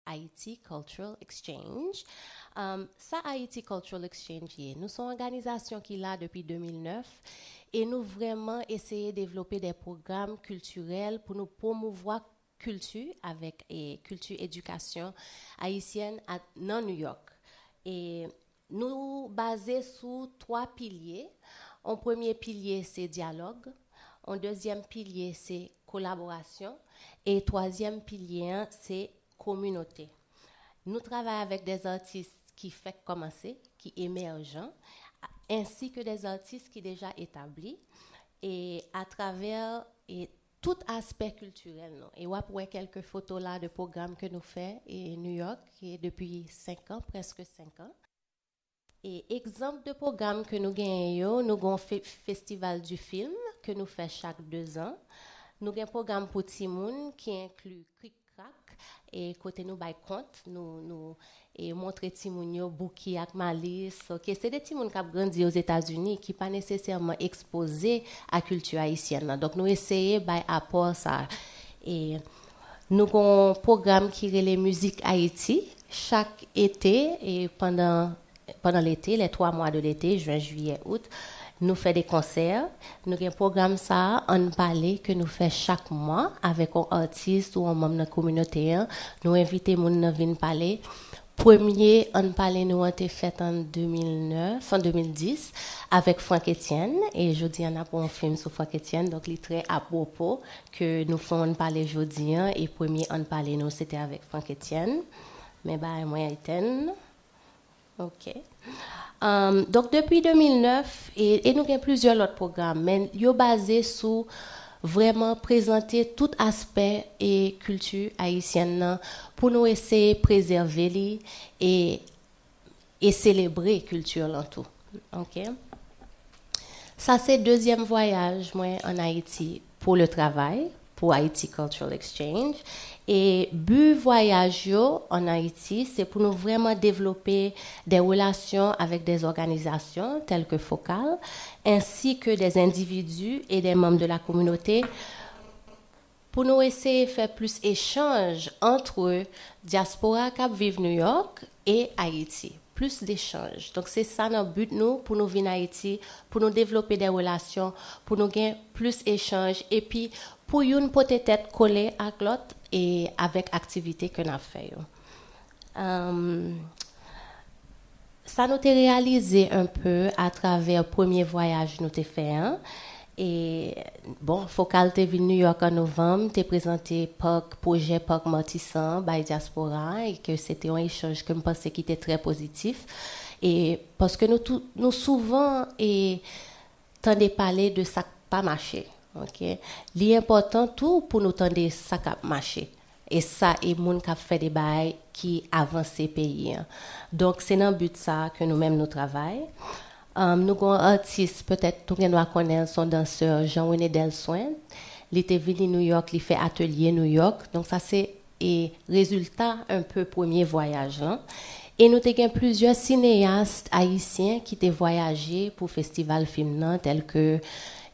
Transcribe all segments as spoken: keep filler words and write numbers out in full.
Haiti Cultural Exchange. Um, sa Haiti Cultural Exchange ye? Nou se yon òganizasyon ki la depi de mil nèf e nou vrèman eseye devlope de pwogram kiltirèl pou nou pwomouvwa kilti avèk e kilti edikasyon ayisyèn a- nan New York. E nou baze sou twa pilye. Yon premye pilye se dyalòg, yon dezyèm pilye se kolaborasyon, e twazyèm pilye an se kominote. Nou travay avèk de atis ki fèk kòmanse, ki emèjan, ensi ke de atis ki deja etabli, e atravè e tout aspè kiltirèl nou. E w ap wè kèlke foto la de pwogram ke nou fè e New York e depi senk an, prèske senk an. E egzanp de pwogram ke nou genyen yo, nou gen fe- Festival du Film ke nou fè chak de zan. Nou gen pwogram pou timoun ki enkli Krik Krak, e kote nou bay kont, nou, nou e montre timoun yo Bouki ak Malis. Ok, se de timoun k ap grandi Ozetazini ki pa nesesèman ekspoze a kilti ayisyèn nan. Donk, nou eseye bay apò sa. E nou gen yon pwogram ki rele Mizik Ayiti. Chak ete, e pandan, pandan lete, les trois mois de l'été, jen, jiyè, out, nou fè de konsè. Nou gen pwogram sa a, Ann Pale, ke nou fè chak mwa avèk yon atis ou yon manm nan kominote an. Nou envite moun nan vin pale. Premye Ann Pale nou an te fèt an de mil nèf, an de mil dis, avèk Franck Etienne. E jodi a, n ap wè yon fim sou Franck Etienne, donk li trè apwopo ke nou fè yon Ann Pale jodi a. E premye Ann Pale nou, se te avèk Franck Etienne. Men bagay mwen etèn. Ok. Um, donk, depi de mil nèf, e, e nou gen plizyè lòt pwogram, men yo baze sou vrèman prezante tout aspè e kilti ayisyèn nan pou nou eseye prezève li e, e selebre kilti lan tou. Ok? Sa se dezyèm vwayaj mwen ann Ayiti pou le travay, pou Haiti Cultural Exchange. E bi vwayaj yo ann Ayiti, se pou nou vrèman devlope de relasyon avèk de òganizasyon tèl ke Fokal, ensi ke de endividi e de manm de la kominote pou nou eseye fè plis echanj antre dyaspora k ap viv New York e Ayiti. Plis dechanj. Donk, se sa nan bi nou pou nou vin Ayiti, pou nou devlope de relasyon, pou nou gen plis echanj, epi pou youn pote tèt kole ak lòt e avèk aktivite ke n ap fè yo. Um, sa nou te reyalize enpe atravè premye vwayaj nou te fè an. E, bon, Fokal te vin New York an novanm, te prezante pak, pwojè pak Matisan bay dyaspora, e ke se te yon echanj ke m panse ki te trè pozitif. E paske nou tou, nou souvan e tande pale de sa k pa mache, ok? Li enpòtan tou pou nou tande sa k ap mache. E sa e moun k ap fè de bagay ki avanse peyi an. Donk, se nan bi sa ke nou menm nou travay. Um, nou gen yon atis, petèt nou gen dwa konnen l, se yon dansè, Jean René Delswin. Li te vini New York, li fè atelye New York. Donk, sa se e rezilta enpe premye vwayaj lan. E nou te gen plizyè sineyas ayisyen ki te vwayaje pou festival fim nan, tèl ke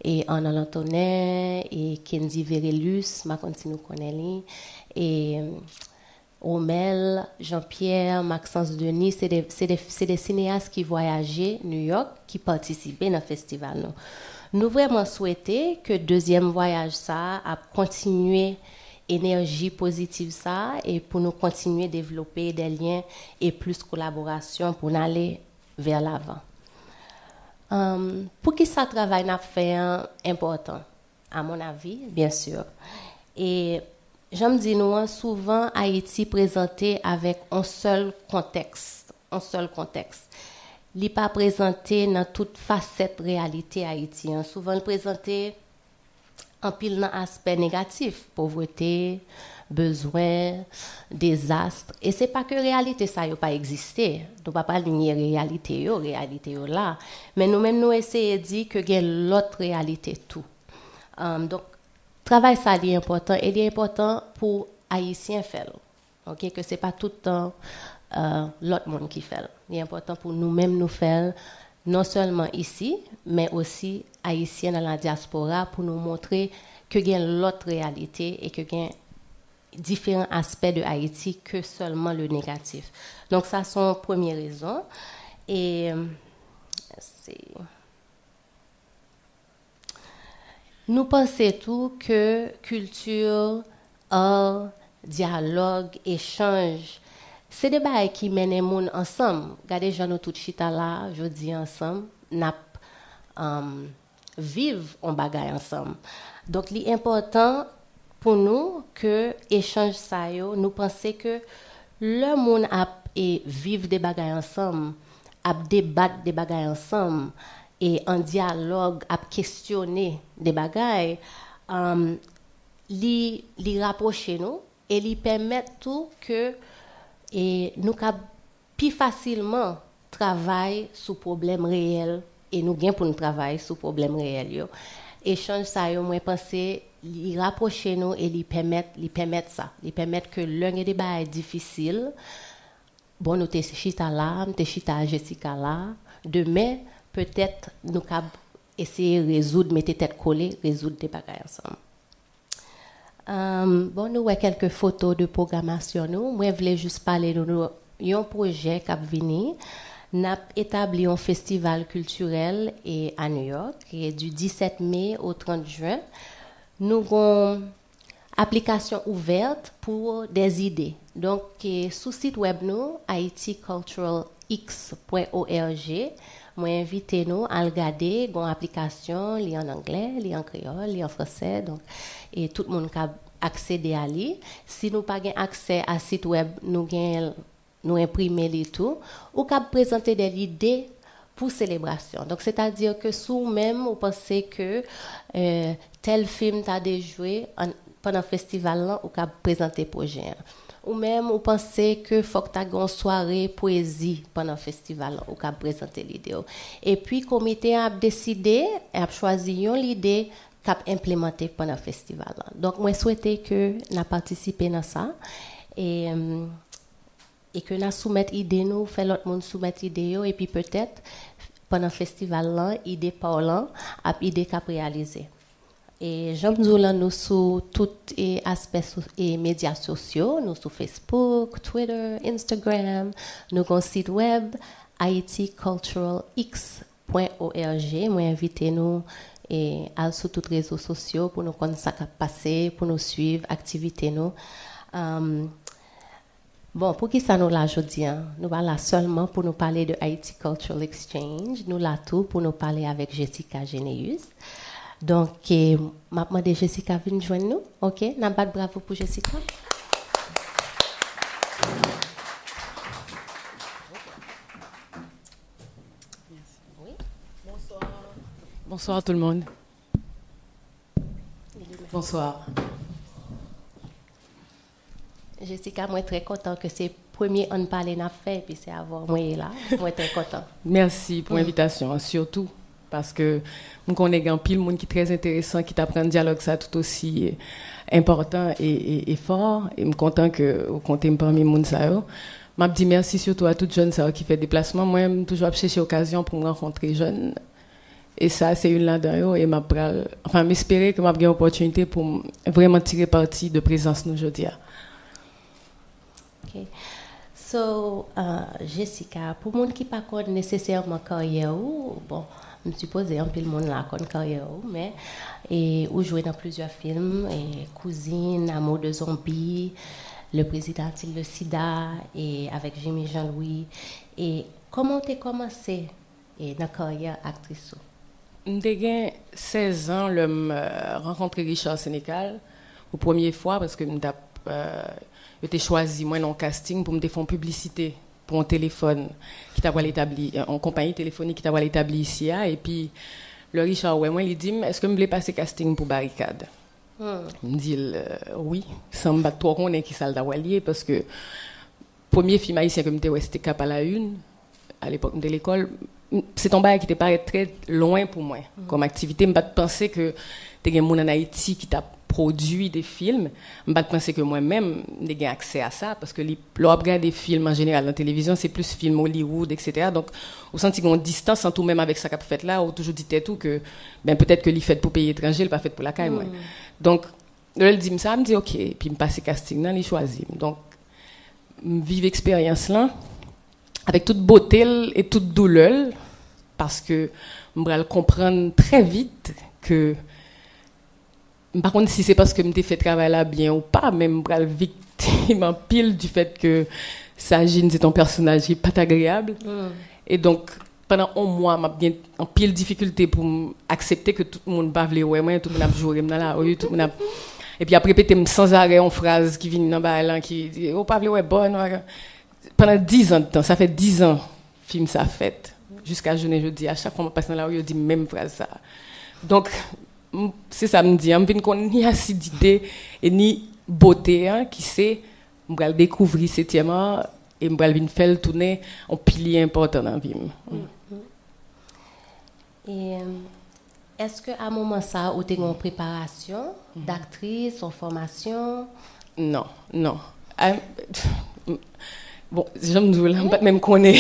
e Arnand Antonin, e Kendy Verellus, m pa konn si nou konnen li, e Romel, Jean-Pierre, Maxence Denis, se de, se de, se de sineyas ki vwayaje New York, ki patisipe nan festival nou. Nou vrèman swete ke dezyèm vwayaj sa a ap kontinye enèji pozitiv sa a e pou nou kontinye devlope de lyen e plis kolaborasyon pou n ale vè lavan. Um, poukisa travay n ap fè an enpòtan? À mon avis, bien sûr. E jan m di nou an, souvan Ayiti prezante avèk yon sèl kontèks, yon sèl kontèks. Li pa prezante nan tout fasèt reyalite Ayiti an. Souvan, l prezante anpil nan aspè negatif, povrete, bezwen, dezas. E se pa ke reyalite sa yo pa egziste. Nou pa pral nye reyalite yo, reyalite yo la. Men nou menm, nou eseye di ke gen lòt reyalite tou. Um, donk, travay sa li enpòtan e li enpòtan pou Ayisyen fè l. Ok, ke se pa tout tan uh, lòt moun ki fè l. Li enpòtan pou nou menm nou fè l, non sèlman isi, men osi Ayisyen nan la dyaspora pou nou montre ke gen lòt reyalite e ke gen diferan aspè de Ayiti ke sèlman le negatif. Donk, sa se yon premye rezon. E, se, nou panse tou ke kilti, ar, dyalòg, echanj, se de bagay ki mennen moun ansanm. Gade jan nou tout chita la, jodi a ansanm, n ap, um, viv yon bagay ansanm. Donk, li enpòtan pou nou ke echanj sa yo, nou panse ke lè moun ap, e, viv de bagay ansanm, ap debat de bagay ansanm, e an dyalòg, ap kesyone de bagay, um, li, li rapwoche nou e li pèmèt tou ke, e, nou kab pi fasilman travay sou pwoblèm reyèl, e nou gen pou n travay sou pwoblèm reyèl yo. Echanj sa yo, mwen panse, li rapwoche nou e li pèmèt, li pèmèt sa. Li pèmèt ke lè gen de bagay difisil, bon, nou te chita la, m te chita a Jessica la, demen, petèt, nou kab eseye rezoud, mete tèt kole, rezoud de bagay ansanm. Um, bon, nou wè kèlke foto de pwogramasyon nou. Mwen vle jis pale nou de yon pwojè k ap vini. N ap etabli yon festival kiltirèl, e, a New York, e, du disèt me au trant jen. Nou gon aplikasyon ouvèt pou dè ide. Donk, e, sou sit wèb nou, haiti cultural x pwen org, mwen envite nou al gade, gon aplikasyon, li an anglè, li an kreyòl, li an fransè, donk, e tout moun ka aksede a li. Si nou pa gen aksè a sit wèb, nou gen, nou enprime li tou. Ou kab prezante dè lide pou selebrasyon. Donk, sètadi ke si w menm, ou panse ke, e, tèl fim ta dwe jwe an, pandan festival lan, ou kab prezante pwojè an. Ou menm, ou panse ke fòk ta gen yon sware pwezi pandan festival lan, ou kab prezante lide w. Epi, komite an ap deside, e ap chwazi yon lide k ap enplimante pandan festival lan. Donk, mwen swete ke n a patisipe nan sa. E, e ke n a soumèt ide nou, fè lòt moun soumèt ide yo, epi petèt, pandan festival lan, ide pa w lan ap ide k ap reyalize. E jan m di w lan, nou sou tout, e, aspè sou, e, medya sosyo, nou sou Facebook, Twitter, Instagram, nou gon sit wèb, haiti cultural x pwen org. Mwen envite nou, e, al sou tout rezo sosyo pou nou konn sa k ap pase, pou nou swiv aktivite nou. Um, bon, poukisa nou la jodi a? Nou pa la sèlman pou nou pale de Haiti Cultural Exchange, nou la tou pou nou pale avèk Jessica Généus. Donk, e, m ap mande Jessica vin jwenn nou, oke? N ap bat bravo pou Jessica. Bonsoir. Bonsoir tout le monde. Bonsoir. Jessica, mwen trè kontan ke se premye Ann Pale n ap fè, epi se avè w mwen ye la. Mwen trè kontan. Mèsi pou envitasyon an, sitou paske m konnen gen anpil moun ki trè enteresan, ki t ap rann dyalòg sa tout osi enpòtan e, e, e fò. E m kontan ke ou konte m pami moun sa yo. M ap di mèsi sitou a tout jèn sa yo ki fè deplasman. Mwen, m toujou ap chèche okazyon pou m rankontre jèn. E sa, se youn ladan yo. E m ap pral, anfen, m espere ke m ap gen opòtinite pou m vrèman tire pati de prezans nou jodi a. Ok. So, uh, Jessica, pou moun ki pa konn nesesèman karyè ou, bon, m sipoze anpil moun la konn karyè ou, men, e, ou jwe nan plizyè fim, e, Cousine, Amour de Zombie, Le Président a-t-il le sida, e, avèk Jimmy Jean-Louis. E kòman w te kòmanse, e, nan karyè aktris ou? M te gen sèz an lè m, euh, rankontre Richard Sénécal pou premye fwa, paske m t ap, euh, yo te chwazi mwen nan yon casting pou m te fè yon piblisite pou yon telefòn ki ta pral etabli, yon konpayi telefonik ki ta pral etabli isi a. Epi, lè Richard wè mwen, li di m, "Èske m vle pase casting pou Barikad?" M di l, euh, "Wi," san m pa t twò konnen ki sa l ta pral ye, paske premye fim ayisyen ke m te wè, se te Cap à la Une. Alepòk, m te lekòl. M, se t on bagay ki te parèt trè lwen pou mwen kòm aktivite. M pa t panse ke te gen moun ann Ayiti ki t ap pwodui de fim. M pa t panse ke mwen menm, m te gen aksè a sa, paske li, lè w ap gade fim an jeneral nan televizyon, se plis fim Hollywood, etsetera. Donk, ou santi gen yon distans ant ou menm avèk sa k ap fèt la, ou toujou di tèt ou ke, ben, petèt ke li fèt pou peyi etranje, li pa fèt pou lakay mwen. Donk, Lè l di m sa, m di, "Ok." Epi m pase casting nan, li chwazi m. Donk, m viv eksperyans lan avèk tout bote l e tout doulè l, paske m pral konprann trè vit ke, m pa konn si se paske m te fè travay la byen ou pa, men m pral viktim anpil du fait ke Sajin se te yon pèsonaj ki pa t agreyab. E donk, pandan yon mwa, m ap gen anpil difikilte pou m aksepte ke tout moun pa vle wè mwen, tout moun ap joure m nan lari, tout moun ap, epi ap repete m sanzarè yon fraz ki vin nan bagay lan ki di, "Ou pa vle wè bò, nou pa ka." Pandan diz an de tan, sa fè diz an fim sa fèt. Jiska jounen jodi a, chak fwa m ap pase nan lari, yo di m menm fraz sa. Donk, m- se sa m di an, m vin konn ni asidite e ni bote an, ki se, m pral dekouvri setyèm an e m pral vin fè l tounen yon pilye enpòtan nan vi m. E, èske a moman sa ou te gen yon preparasyon daktris, yon fòmasyon? Non, non. Ah, bon, jan m di w la, m pa t menm konnen.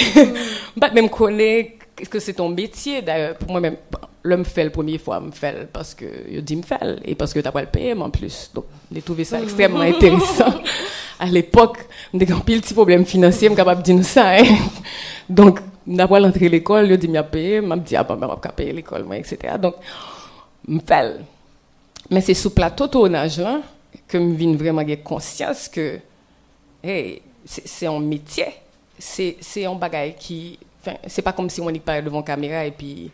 M pa t menm konnen ke se te yon metye. Dayè, pou mwen menm, lè m fè l premye fwa, m fè l paske yo di m fè l e paske yo ta pral peye m anplis. Donk, m te twouve sa ekstrèmman enteresan. Alepòk, m te gen anpil ti pwoblèm finansye, m kapab di nou sa, hein. Donk, m ta pral antre lekòl, yo di m y ap peye m, m ap di, "A bon, ben, m ap ka peye lekòl mwen, etsetera." Donk, m fè l. Men se sou plato tounaj lan ke m vin vrèman gen konsyans ke, hey, se se yon metye. Se se yon bagay ki, enfin, se pa kòmsi w annik parèt devan yon kamera epi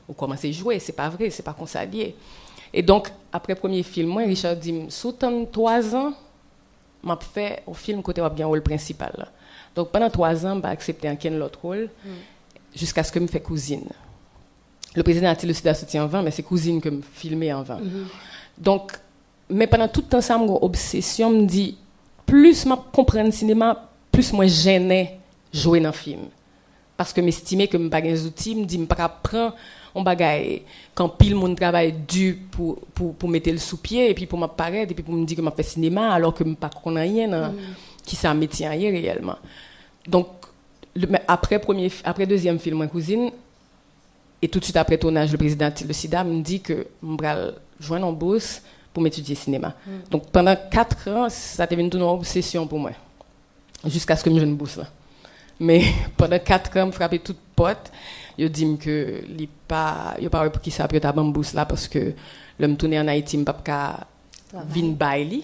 ou kòmanse jwe. Se pa vre, se pa konsa l ye. E donk, apre premye fim mwen, Richard di m, "Si w tann twa zan, m ap fè yon fim kote w ap gen wòl prensipal la." Donk, pandan twa zan, m pa aksepte ankenn lòt wòl, jiskaske m fè Kouzin. Le Président a-t-il le sida soti anvan, men se Kouzin ke m filme anvan. Donk, men pandan tout tan sa, m gen yon obsesyon, m di, plis m ap konprann sinema, plis mwen jennen jwe nan fim. Paske m estime ke m pa gen zouti, m di m pa ka pran yon bagay ke anpil moun travay di pou, pou, pou mete l sou pye, epi pou m ap parèt, epi pou m di ke m ap fè sinema, alò ke m pa konn anyen nan kisa metye an ye reyèlman. Donk, le- men apre premye, apre dezyèm fim mwen, Kouzin, e toutswit apre tounaj Le Président a-t-il le sida, m di ke m pral jwenn yon bous pou m etidye sinema. Donk, pandan kat an, sa te vin tounen yon obsesyon pou mwen, jiskaske m jwenn bous la. Men, pandan kat an, m frape tout pòt, yo di m ke li pa, yo pa wè poukisa pou yo ta ban m bous la, paske lè m tounen ann Ayiti, m p ap ka vin bay li.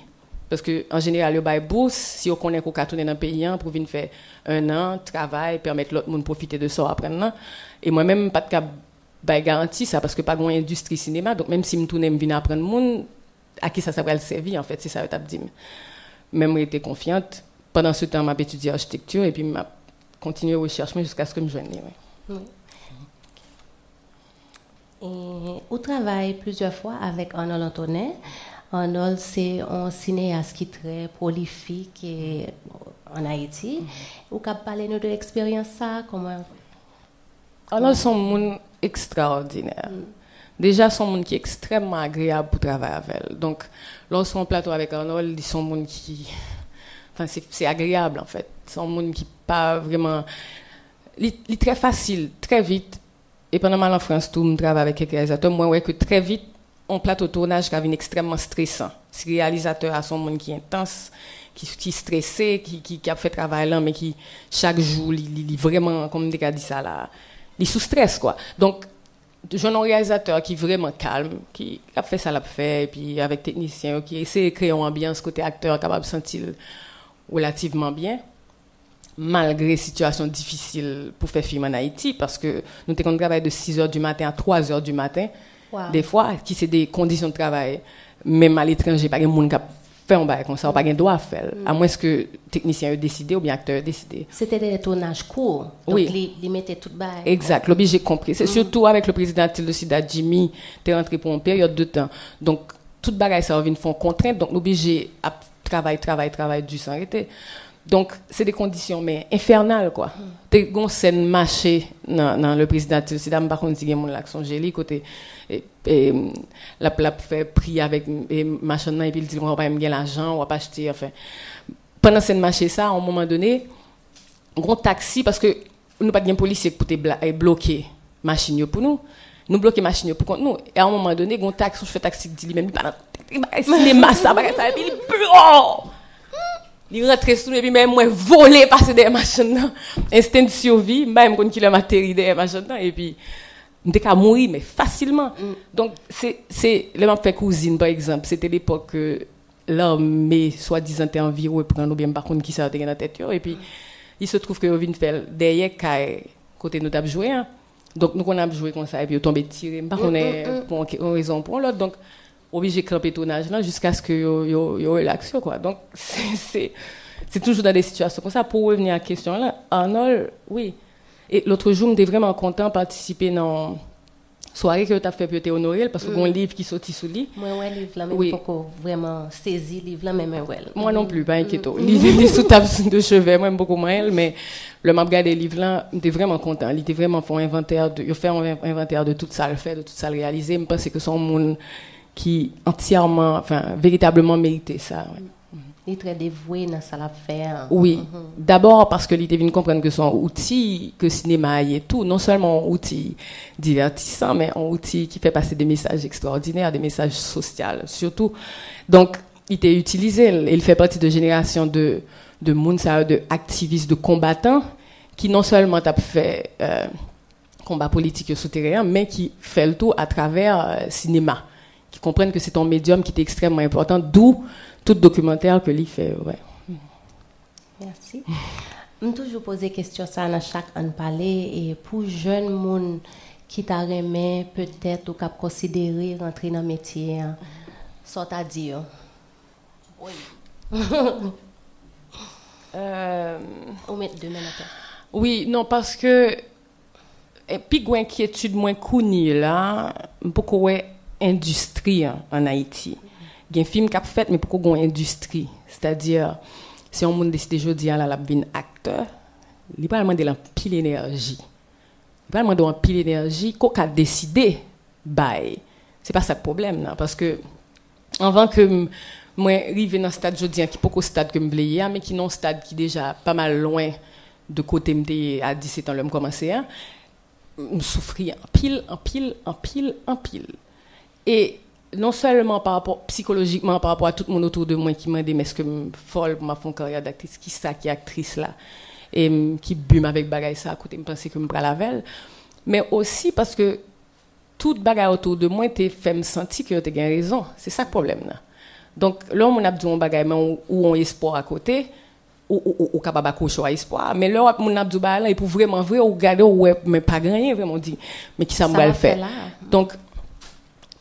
Paske, an jeneral, yo bay bous si yo konnen ke w ka tounen nan peyi an pou vin fè en an, travay, pèmèt lòt moun pwofite de sa w aprann nan. E mwen menm, m pa t ka bay garanti sa, paske pa gen yon endistri sinema. Donk, menm si m tounen, m vin aprann moun, a kisa sa pral sèvi, anfèt, se sa yo t ap di m. Men m rete konfyant. Pandan se tan, m ap etidye achitekti, epi m ap kontinye rechèch mwen jiskaske m jwenn li, wi. E, ou travay plizyè fwa avèk Arnold Antonin. Arnold se yon sineyas ki trè pwolifik e, ann Ayiti. Ou kab pale nou de eksperyans sa a? Kòman? Arnold se yon moun ekstraòdinè. Deja, se yon moun ki ekstrèmman agreyab pou travay avè l. Donk, lè w sou yon plato avèk Arnold, li se yon moun ki, enfin, se se agreyab, anfèt. Se yon moun ki pa vrèman, li, li trè fasil, trè vit. E pandan m al an Frans tou, m travay avèk kèk reyalizatè, mwen wè ke trè vit, yon plato tounaj ka vin ekstrèmman stresan. Si reyalizatè a se yon moun ki entans, ki, ki strese, ki, ki, ki ap fè travay lan, men ki chak jou, li, li, li vrèman, kòman m te ka di sa la, li sou strès, kwa. Donk, jwenn yon reyalizatè ki vrèman kalm, ki ap fè sa l ap fè, epi avèk teknisyen yo ki eseye kreye yon anbyans kote aktè a kapab santi l relativman byen, malgre sitiyasyon difisil pou fè fim ann Ayiti, paske nou te konn travay de sis è di maten a twa è di maten, defwa, ki se de kondisyon de travay, menm aletranje, pa gen moun k ap fè yon bagay konsa, ou pa gen dwa fè l, amwenske teknisyen yo deside oubyen aktè yo deside. Se te de tounaj kout, donk li, li mete tout bagay. Egzak, l oblije konprese. Sitou avèk Le Président a-t-il le sida, Jimmy te rantre pou yon peryòd de tan. Donk, tout bagay sa yo vin fè yon kontrent, donk nou oblije ap travay, travay, travay di san rete. Donk, se de kondisyon, men enfènal, kwa. Te gen yon sèn mache nan, nan Le Président a-t-il le sida, m pa konn si gen moun la k sonje li, kote, e, e, l ap, l ap fè pri avèk, e, machann nan, epi l di l, "Ou pa menm gen lajan, w ap achte," anfen. Pandan sèn mache sa, a yon moman done, gen yon taksi, paske nou pa t gen polisye pou te bla- e, bloke machin yo pou nou. Nou bloke machin yo pou kont nou. E a yon moman done, gen yon taksi, yon chofè taksi ki di li menm, li pa nan, Li bay sinema sa, bagay sa, epi li blo! Li rantre sou nou, epi men mwen vole pase dèyè machann nan. Ensten de sivi, m pa menm konn kilè m ateri dèyè machann nan, epi m te ka mouri, men fasilman. Donk, se, se, lè m ap fè kouzin, pa egzanp, se te lepòk ke lame swadizan te anvi reprann, oubyen m pa konn kisa yo te gen nan tèt yo, epi il se trouve ke yo vin fè l dèyè kay kote nou t ap jwe an. Donk, nou konn ap jwe konsa, epi yo tonbe tire, m pa konnen pou yon, yon rezon ou pou yon lòt. Donk, oblije kanpe tounaj lan jiskaske yo, yo, yo relaks yo, kwa. Donk, se, se, se toujou nan de sitiyasyon konsa. Pou revni a kesyon lan, Arnold, wi. E lòt jou, m te vrèman kontan patisipe nan sware ke yo t ap fè pou yo te onore l, paske gen yon liv ki soti sou li. Mwen wè liv lan, men m poko vrèman sezi liv lan, men mwen wè l. Mwen non pli, pa enkyete w. Li, li sou tab de cheve mwen, m poko manyen l, men lè m ap gade liv lan, m te vrèman kontan. Li te vrèman fè yon envantè de, yo fè yon envantè de tout sa l fè, de tout sa l reyalize. M panse ke se yon moun ki antyèman, enfin, veritableman merite sa. Li trè devwe nan sa l ap fè an. Wi. Dabò paske li te vin konprann ke se yon outi ke sinema a ye tou, non sèlman yon outi divètisan, men yon outi ki fè pase de mesaj ekstraòdinè, de mesaj sosyal sitou. Donk, li te itilize l, e li fè pati de jenerasyon de, de moun sa yo, de aktivis, de konbatan, ki non sèlman t ap fè, euh, konba politik yo sou teren an, men ki fè l tou atravè, euh, sinema, ki konprann ke se te yon medyòm ki te ekstrèmman enpòtan, dou tout dokimantè ke li fè yo. Wè. Mèsi. M toujou poze kesyon sa nan chak Ann Pale, e pou jèn moun ki ta renmen, petèt, ou k ap konsidere rantre nan metye an, sa w ta di yo? Euh, Ou met de men nan tèt. Wi, non, paske, eh, pi gwo enkyetid mwen kounye la, m poko wè endistri an ann Ayiti. Gen fim k ap fèt, men poko gen yon endistri. Sètadi, si yon moun deside jodi a la, l ap vin aktè, li pral mande l anpil enèji. Li pral mande w anpil enèji ke w ka deside bay. Se pa sa k pwoblèm nan, paske anvan ke m, mwen rive nan stad jodi an, ki poko stad ke m vle ye a, men ki nan yon stad ki deja pa mal lwen de kote m te ye a disèt an lè m kòmanse a, m soufri anpil, anpil, anpil, anpil. E non sèlman pa rapò, sikolojikman, pa rapò a tout moun otou de mwen ki mande m èske m fòl pou m ap fè yon karyè daktris, kisa ki aktris la, e m, ki bi m avèk bagay sa, kote m panse ke m pral avè l, men osi paske tout bagay otou de mwen te fè m santi ke yo te gen rezon. Se sa k pwoblèm nan. Donk, lè yon moun ap di w yon bagay, men ou, ou yon espwa akote, ou, ou, ou, ou kapab akwoche w a espwa. Men lè w ap, moun ap di w bagay lan, epi w vrèman vre, ou gade, ou wè, men pa gen anyen vrèman, ou di, men kisa m pral fè? Donk,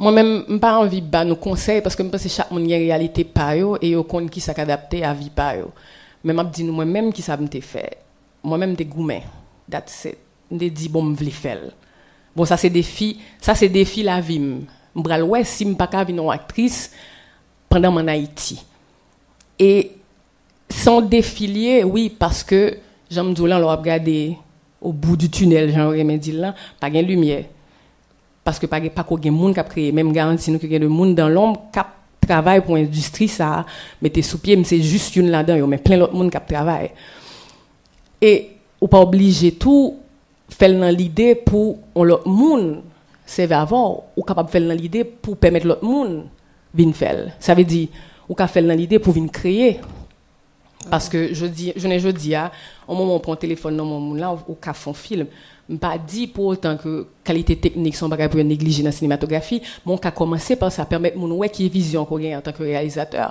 mwen menm, m pa anvi ba nou konsèy, paske m panse chak moun gen reyalite pa yo, e yo konn kisa k adapte a vi pa yo. Men m ap di nou mwen menm kisa m te fè. Mwen menm, m te goumen. That's it. M te di, bon, m vle fè l. Bon, sa se defi, sa se defi lavi m. M pral wè si m pa ka vin yon aktris pandan m ann Ayiti. E se yon defi l ye, wi, paske, jan m di w lan, lè w ap gade au bout du tunnel, jan yo renmen di l lan, pa gen limyè. Paske pa gen, pako gen moun k ap kreye. Men m garanti nou ke gen de moun dans l'ombre k ap travay pou endistri sa a, mete sou pye. M se jis youn ladan yo, men plen lòt moun k ap travay. E ou pa oblije tou fè l nan lide pou yon lòt moun sèvi avè w. Ou kapab fè l nan lide pou pèmèt lòt moun vin fè l. Sa vle di, ou ka fè l nan lide pou vin kreye. Paske jodi, jounen jodi a, yon moman w pran yon telefòn nan men yon moun la, ou, ou ka fè yon fim. M pa di pou otan ke kalite teknik se yon bagay pou yo neglije nan sinematografi, men w ka kòmanse pa sa, pèmèt moun wè ki vizyon ke w genyen antanke reyalizatè.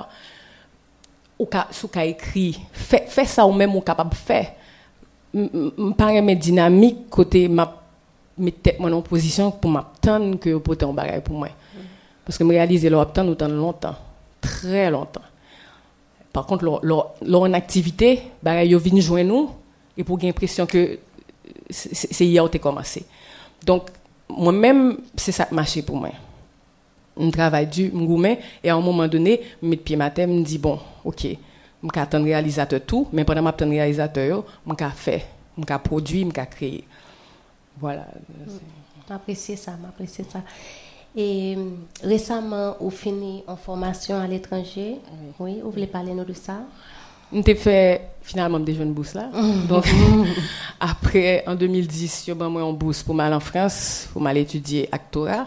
Ou ka, si w ka ekri, fè, fè sa ou menm ou kapab fè. M, m, m pa renmen dinamik kote m ap met tèt mwen nan yon pozisyon pou m ap tann ke yo pote yon bagay pou mwen. Paske m reyalize lè w ap tann, ou tann lontan. Trè lontan. Pa kont, lè w, lè w, lè w an aktivite, bagay yo vin jwenn ou, epi w gen enpresyon ke se, se, se yè w te kòmanse. Donk, mwen menm, se sa k mache pou mwen. M travay di, m goumen, e a yon moman done, m met pye m atè, m di, bon, oke, m ka tann reyalizatè tou, men pandan m ap tann reyalizatè yo, m ka fè, m ka pwodui, m ka kreye. Vwala. M apresye sa, m apresye sa. E resaman, ou fini yon fòmasyon aletranje. Wi, ou vle pale nou de sa? M te fè, finalman, m te jwenn bous la. Donk, apre, an de mil dis, yo ban mwen yon bous pou m al an Frans, pou m al etidye aktora.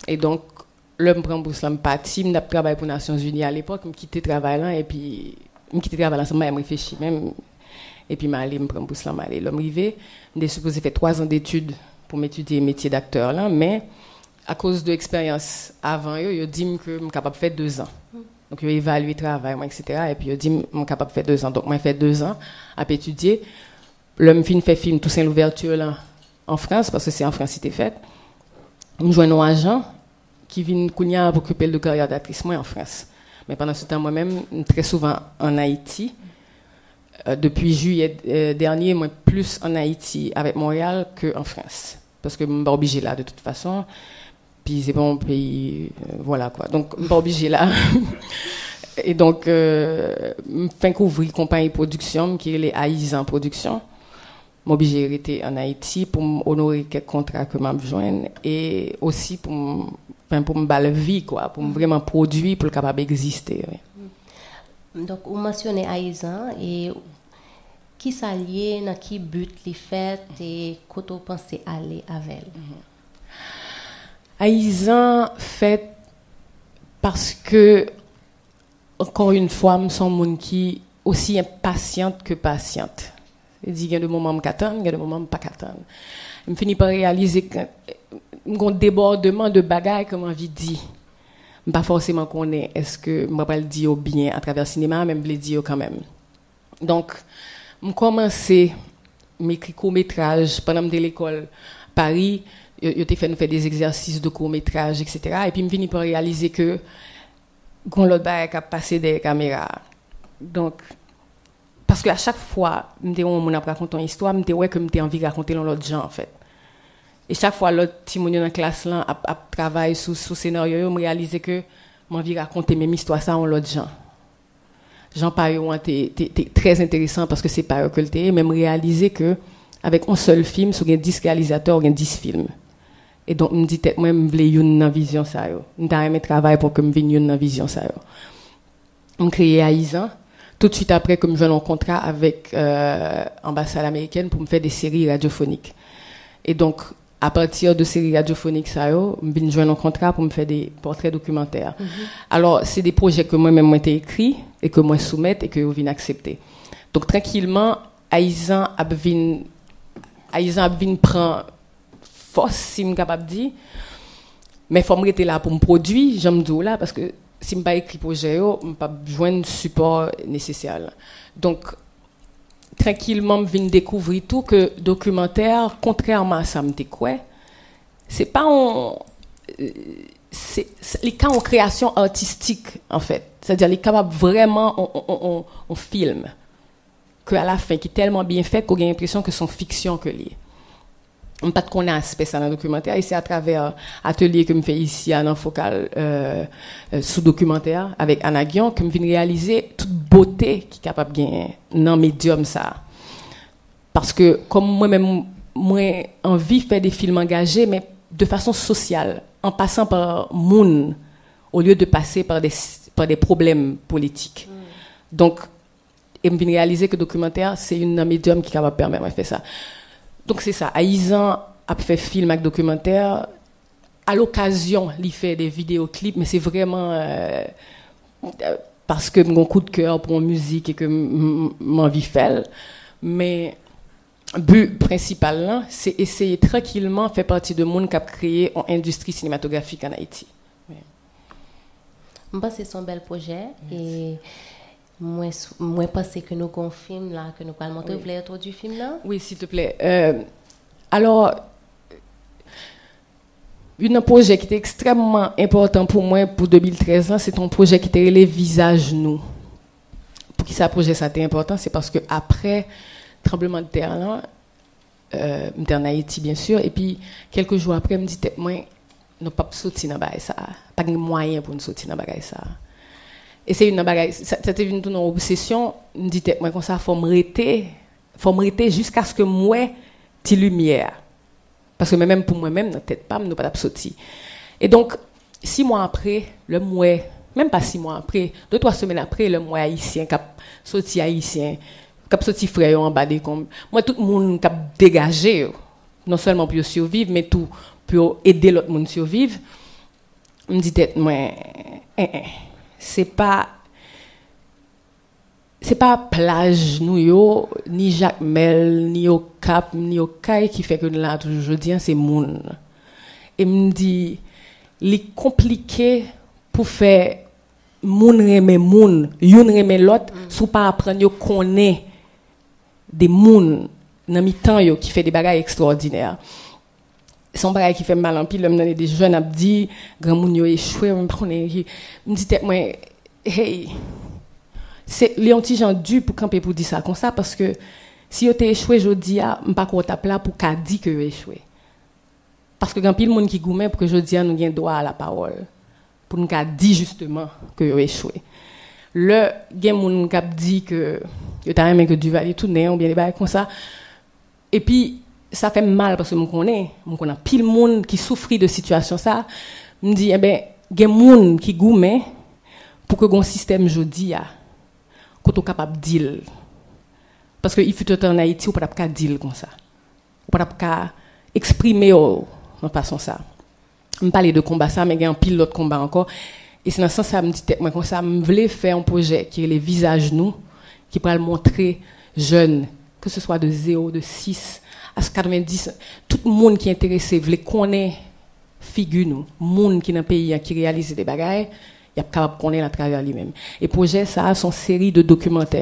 E donk, Lè m pran bous lan, m pati, m t ap travay pou Nasyonzini alepòk, m kite travay lan, epi m kite travay lan san m pa menm reflechi menm, epi m ale, m pran bous lan, m ale. Lè m rive, m te sipoze fè twa zan detid pou m etidye metye daktè lan, men akoz de eksperyans avan yo, yo di m ke m kapab fè de zan. Donk, yo evalye travay mwen, et cetera, epi yo di m, m kapab fè de zan. Donk, mwen fè de zan ap etidye. Lè m fin fè fim Toussaint Louverture lan an Frans, paske se an Frans li te fèt, m jwenn yon ajan ki vin kounye a ap okipe l de karyè daktris mwen an Frans. Men pandan se tan, mwen menm, m trè souvan ann Ayiti. Euh, depi jiyè, euh, dènye, mwen plis ann Ayiti avèk Monreyal ke an Frans. Paske m pa oblije la de tout fason. Pi se pa yon peyi, euh, vwala kwa. Donk, m pa oblije la. E donk, euh, m fenk ouvri konpayi pwodiksyon m ki rele Ayizan Pwodiksyon. M oblije rete ann Ayiti pou m onore kèk kontra ke m ap jwenn e osi pou m, anfen, pou m ba l vi, kwa, pou m vrèman pwodui pou l kapab egziste, wi. Donk, ou mansyone Ayizan, e kisa l ye, nan ki but li fèt, e kote w panse ale avè l? Ayizan fèt paske, encore une fois, m se yon moun ki osi enpasyant ke pasyant. Se di, gen de moman m ka tann, gen de moman m pa ka tann. M fini pa reyalize ke m gen yon debòdman de bagay ke m anvi di. M pa fòseman konnen èske m pral di yo byen atravè sinema, men m vle di yo kanmenm. Donk, m kòmanse, m ekri kourmetraj pandan m te lekòl Pari, yo, yo te fè nou fè de egzèsis de kourmetraj, et cetera. Epi m vini pa reyalize ke gon lòt bagay k ap pase dèyè kamera a. Donk, paske a chak fwa m te wè yon moun ap rakonte yon istwa, m te wè ke m te anvi rakonte l yon lòt jan, anfèt. E chak fwa lòt timoun yo nan klas lan ap, ap travay sou, sou senaryo yo, m reyalize ke m anvi rakonte menm istwa sa a yon lòt jan. Jan pa yo an te, te, te trè enteresan paske se pa yo ke l te ye, men m reyalize ke avèk yon sèl fim, si w gen dis reyalizatè, w gen dis fim. E donk, m di tèt mwen, m vle youn nan vizyon sa yo. M ta renmen travay pou ke m vin youn nan vizyon sa yo. M kreye Ayizan. Toutswit apre ke m jwenn yon kontra avèk, euh, anbasad amerikèn pou m fè de seri radyofonik. E donk, apati de seri radyofonik sa yo, m vin jwenn yon kontra pou m fè de pòtrè dokimantè. Alò, se de pwojè ke mwen menm mwen te ekri e ke mwen soumèt e ke yo vin aksepte. Donk, trankilman, Ayizan ap vin, Ayizan ap vin pran fòs, si m kapab di. Men fò m rete la pou m pwodui, jan m di w la, paske si m pa ekri pwojè yo, m p ap jwenn sipò nesesè la. Donk, trankilman, m vin dekouvri tou ke dokimantè, kontrèman a sa m te kwè, se pa yon, se, se, li ka yon kreyasyon atistik, anfèt. Sètadi, li kapab vrèman yon, yon, yon, yon, yon fim ke alafen, ki tèlman byen fèt ke w gen enpresyon ke se yon fiksyon ke l ye. M pa t konnen aspè sa nan dokimantè a, e se atravè atelye ke m fè isi a nan Fokal, euh, euh, sou dokimantè a avèk Ana Guillon ke m vin reyalize tout bote ki kapab genyen nan medyòm sa a. Paske, kòm mwen menm, mwen anvi fè de fim angaje, men de fason sosyal, an pasan pa moun, olye de pase pa de, pa de pwoblèm politik. Donk, e m vin reyalize ke dokimantè se youn nan medyòm ki kapab pèmèt mwen fè sa. Donk, se sa, Ayizan ap fè fim ak dokimantè, a lokazyon li fè de videyo klip, men se vrèman, euh, euh, paske m gon koudkè pou yon mizik e ke m, m, m anvi fè l. Men bi prensipal lan, se eseye trankilman fè pati de moun k ap kreye yon endistri sinematografik ann Ayiti. M panse se yon bèl pwojè. E mwen, mwen panse ke nou gon fim la ke nou pral montre. Ou vle entwodui fim nan? Wi, silteplè. Euh, alò, youn nan pwojè ki te ekstrèmman enpòtan pou mwen pou de mil trèz lan, se te yon pwojè ki te rele Vizaj Nou. Poukisa pwojè sa te enpòtan? Se paske apre tranblemanntè lan, euh, m te ann Ayiti, byen si, epi kèlke jou apre, m di tèt mwen, nou p ap soti nan bagay sa a. Pa gen mwayen pou n soti nan bagay sa a. E se youn nan bagay, sa, sa te vin tounen yon obsesyon, m di tèt mwen konsa, fò m rete, fò m rete jiskaske m wè ti limyè a. Paske mwen menm, pou mwen menm, nan tèt pa m, nou pa t ap soti. E donk, sis mwa apre, lè m wè, menm pa sis mwa apre, de twa semèn apre, lè m wè Ayisyen k ap soti Ayisyen, k ap soti frè yo anba dekonb, m wè tout moun k ap degaje yo, non sèlman pou yo siviv, men tou pou yo ede lòt moun siviv. M di tèt mwen, en, en, se pa, se pa plaj nou yo, ni Jakmèl, ni Okap, ni Okay ki fè ke n la toujou jodi a, se moun. E m di, li konplike pou fè moun renmen moun, youn renmen lòt, si w pa aprann yo konnen de moun nan mitan yo ki fè de bagay ekstwòdinè. Se yon bagay ki fè m mal anpil lè m tande de jèn ap di, granmoun yo echwe, m pa konnen ki, m di tèt mwen, hey, se, li yon ti jan di pou kanpe pou di sa konsa, paske si yo te echwe jodi a, m pa kwè w t ap la pou w ka di ke yo echwe. Paske gen anpil moun ki goumen pou ke jodi a nou gen dwa a la pawòl, pou n ka di jisteman ke yo echwe. Lè gen moun k ap di ke yo ta renmen ke Duvalier tounen oubyen de bagay konsa, epi sa fè m mal paske m konnen, m konnen anpil moun ki soufri de sitiyasyon sa, m di, enben, gen moun ki goumen pou ke gen yon sistèm jodi a, kote w kapab di l. Paske il fut un temps en Haïti, ou pa t ap ka di l konsa. Ou pa t ap ka eksprime w nan fason sa. M pale de konba sa, men gen anpil lòt konba ankò. E se nan sans sa m di tèt mwen konsa, m vle fè yon pwojè ki rele Vizaj Nou, ki pral montre jèn, ke se swa de zewo, de sis a katrevendis, tout moun ki enterese, vle konnen figi nou, moun ki nan peyi a, ki reyalize de bagay, y ap kapab konnen l atravè li menm. E pwojè sa a, se yon seri de dokimantè.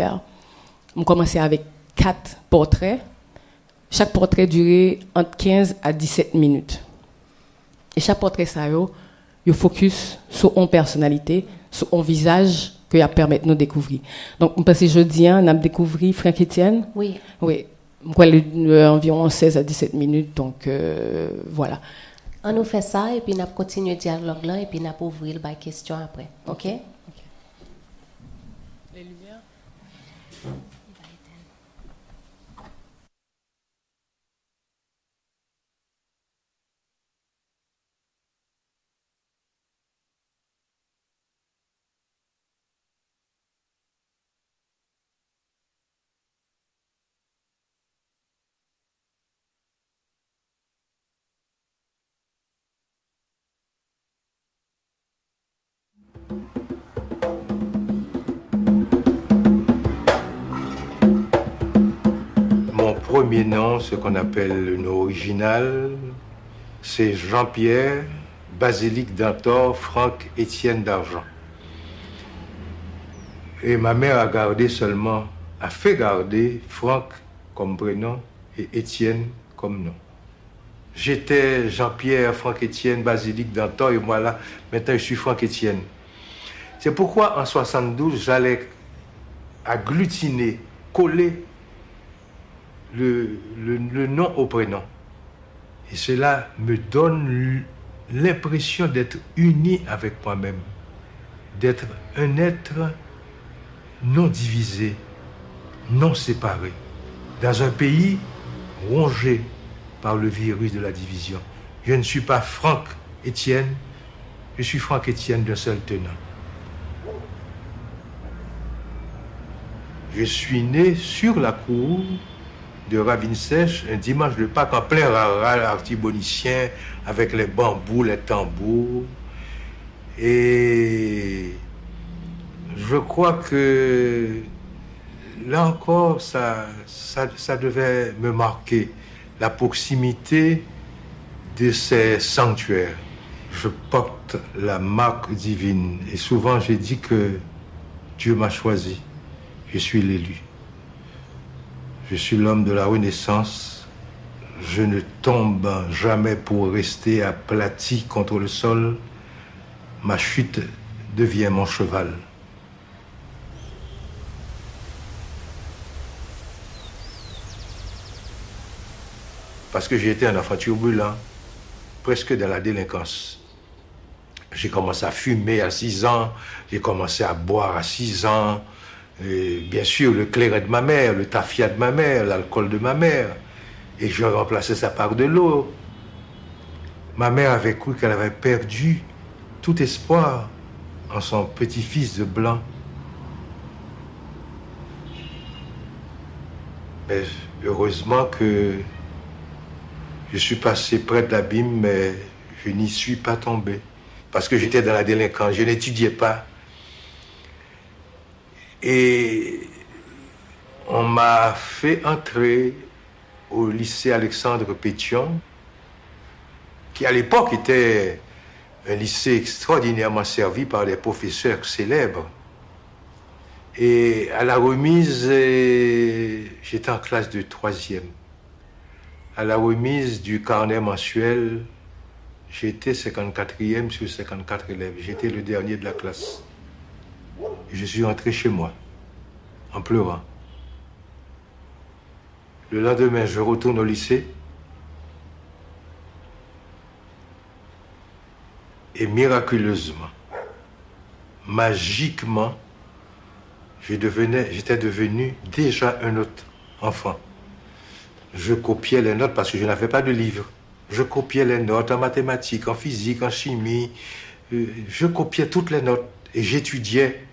M kòmanse avèk kat pòtrè. Chak pòtrè dire ant kenz a disèt minit. E chak pòtrè sa yo, yo fokis sou on pèsonalite, sou on vizaj ke y ap pèmèt nou dekouvri. Donk, m panse jodi a, n ap dekouvri Franck Etienne. Wi. Wi. M kwè li, euh, anviwon sèz a disèt minit, donk, euh, vwala. An nou fè sa, epi n ap kontinye dyalòg lan, epi n ap ouvri l bay kesyon apre. Oke? Oke. Les lumières? Mon premier nom, ce qu'on appelle le nom original, c'est Jean-Pierre Basilic Dantor Franck Étienne Dargent. Et ma mère a gardé seulement, a fait garder Franck comme prénom et Étienne comme nom. J'étais Jean-Pierre Franck Étienne Basilic Dantor et voilà, maintenant je suis Franck Étienne. C'est pourquoi en soixante-douze, j'allais agglutiner, coller le, le, le nom au prénom. Et cela me donne l'impression d'être uni avec moi-même, d'être un être non divisé, non séparé, dans un pays rongé par le virus de la division. Je ne suis pas Franck Étienne, je suis Franck Étienne d'un seul tenant. Je suis né sur la cour de Ravine Sèche, un dimanche de Pâques en plein rara artibonicien, avec les bambous, les tambours. Et je crois que là encore, ça, ça, ça devait me marquer, la proximité de ces sanctuaires. Je porte la marque divine et souvent je dis que Dieu m'a choisi, je suis l'élu. Je suis l'homme de la renaissance. Je ne tombe jamais pour rester aplati contre le sol. Ma chute devient mon cheval. Parce que j'ai été un enfant turbulent, presque dans la délinquance. J'ai commencé à fumer à six ans, j'ai commencé à boire à six ans. Et bien sûr, le clairet de ma mère, le tafia de ma mère, l'alcool de ma mère. Et je remplaçais ça par de l'eau. Ma mère avait cru qu'elle avait perdu tout espoir en son petit-fils de blanc. Mais heureusement que je suis passé près de l'abîme, mais je n'y suis pas tombé. parce que j'étais dans la délinquance, je n'étudiais pas. Et on m'a fait entrer au lycée Alexandre Pétion, qui à l'époque était un lycée extraordinairement servi par des professeurs célèbres. Et à la remise, euh, j'étais en classe de troisième. À la remise du carnet mensuel, j'étais cinquante-quatrième sur cinquante-quatre élèves. J'étais le dernier de la classe. Je suis rentré chez moi, en pleurant. Le lendemain, je retourne au lycée et miraculeusement, magiquement, je devenais, j'étais devenu déjà un autre enfant. Je copiais les notes parce que je n'avais pas de livre. Je copiais les notes en mathématiques, en physique, en chimie. Euh, je copiais toutes les notes et j'étudiais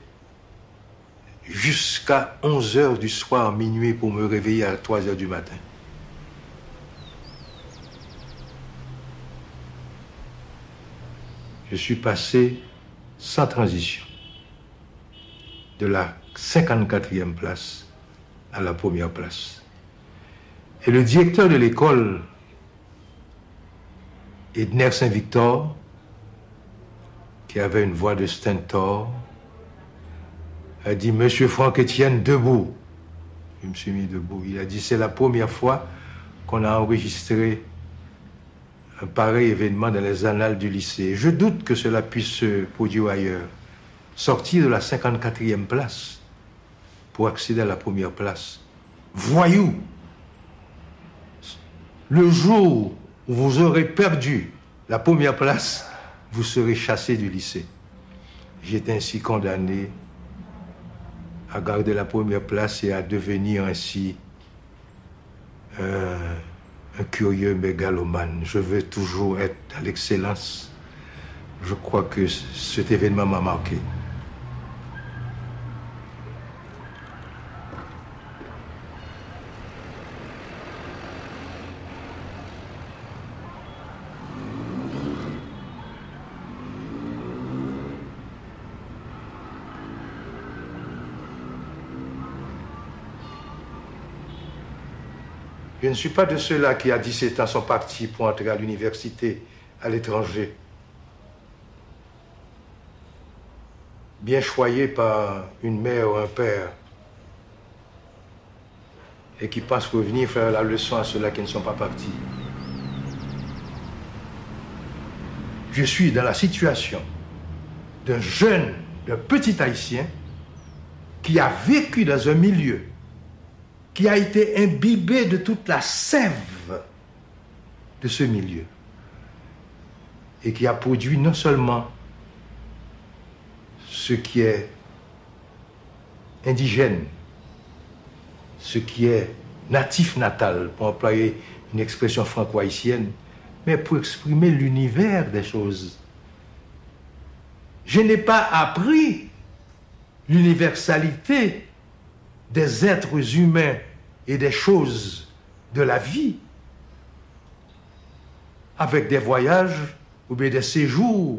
jusqu'à onze heures du soir, minuit, pour me réveiller à trois heures du matin. Je suis passé sans transition de la cinquante-quatrième place à la première place. Et le directeur de l'école, Edner Saint-Victor, qui avait une voix de stentor, a dit, Monsieur Franck Etienne, debout. Je me suis mis debout. Il a dit, c'est la première fois qu'on a enregistré un pareil événement dans les annales du lycée. Je doute que cela puisse se produire ailleurs. Sortir de la cinquante-quatrième place pour accéder à la première place. Voyou! Le jour où vous aurez perdu la première place, vous serez chassé du lycée. J'étais ainsi condamné à garder la première place et à devenir ainsi un, un curieux mégalomane. Je veux toujours être à l'excellence. Je crois que c-, cet événement m'a marqué. Je ne suis pas de ceux-là qui, à dix-sept ans, sont partis pour entrer à l'université à l'étranger, bien choyés par une mère ou un père, et qui pensent revenir faire la leçon à ceux-là qui ne sont pas partis. Je suis dans la situation d'un jeune, d'un petit Haïtien qui a vécu dans un milieu, qui a été imbibé de toute la sève de ce milieu et qui a produit non seulement ce qui est indigène, ce qui est natif natal, pour employer une expression franco-haïtienne, mais pour exprimer l'univers des choses. Je n'ai pas appris l'universalité des êtres humains et des choses de la vie avec des voyages ou bien des séjours.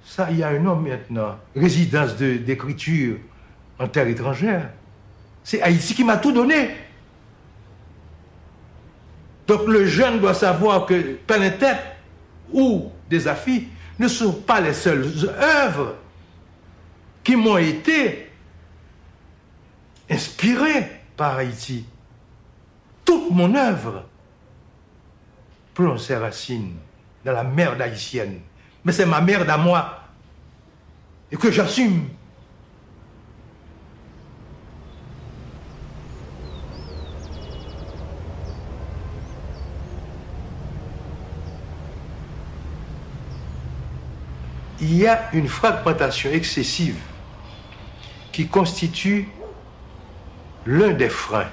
Ça, il y a un nom maintenant, résidence de, d'écriture en terre étrangère. C'est Haïti qui m'a tout donné. Donc le jeune doit savoir que Pèlentèt ou Dézafi ne sont pas les seules œuvres qui m'ont été inspirées par Haïti. Toute mon œuvre plonge ses racines dans la merde haïtienne. Mais c'est ma merde à moi. Et que j'assume. Il y a une fragmentation excessive qui constitue l'un des freins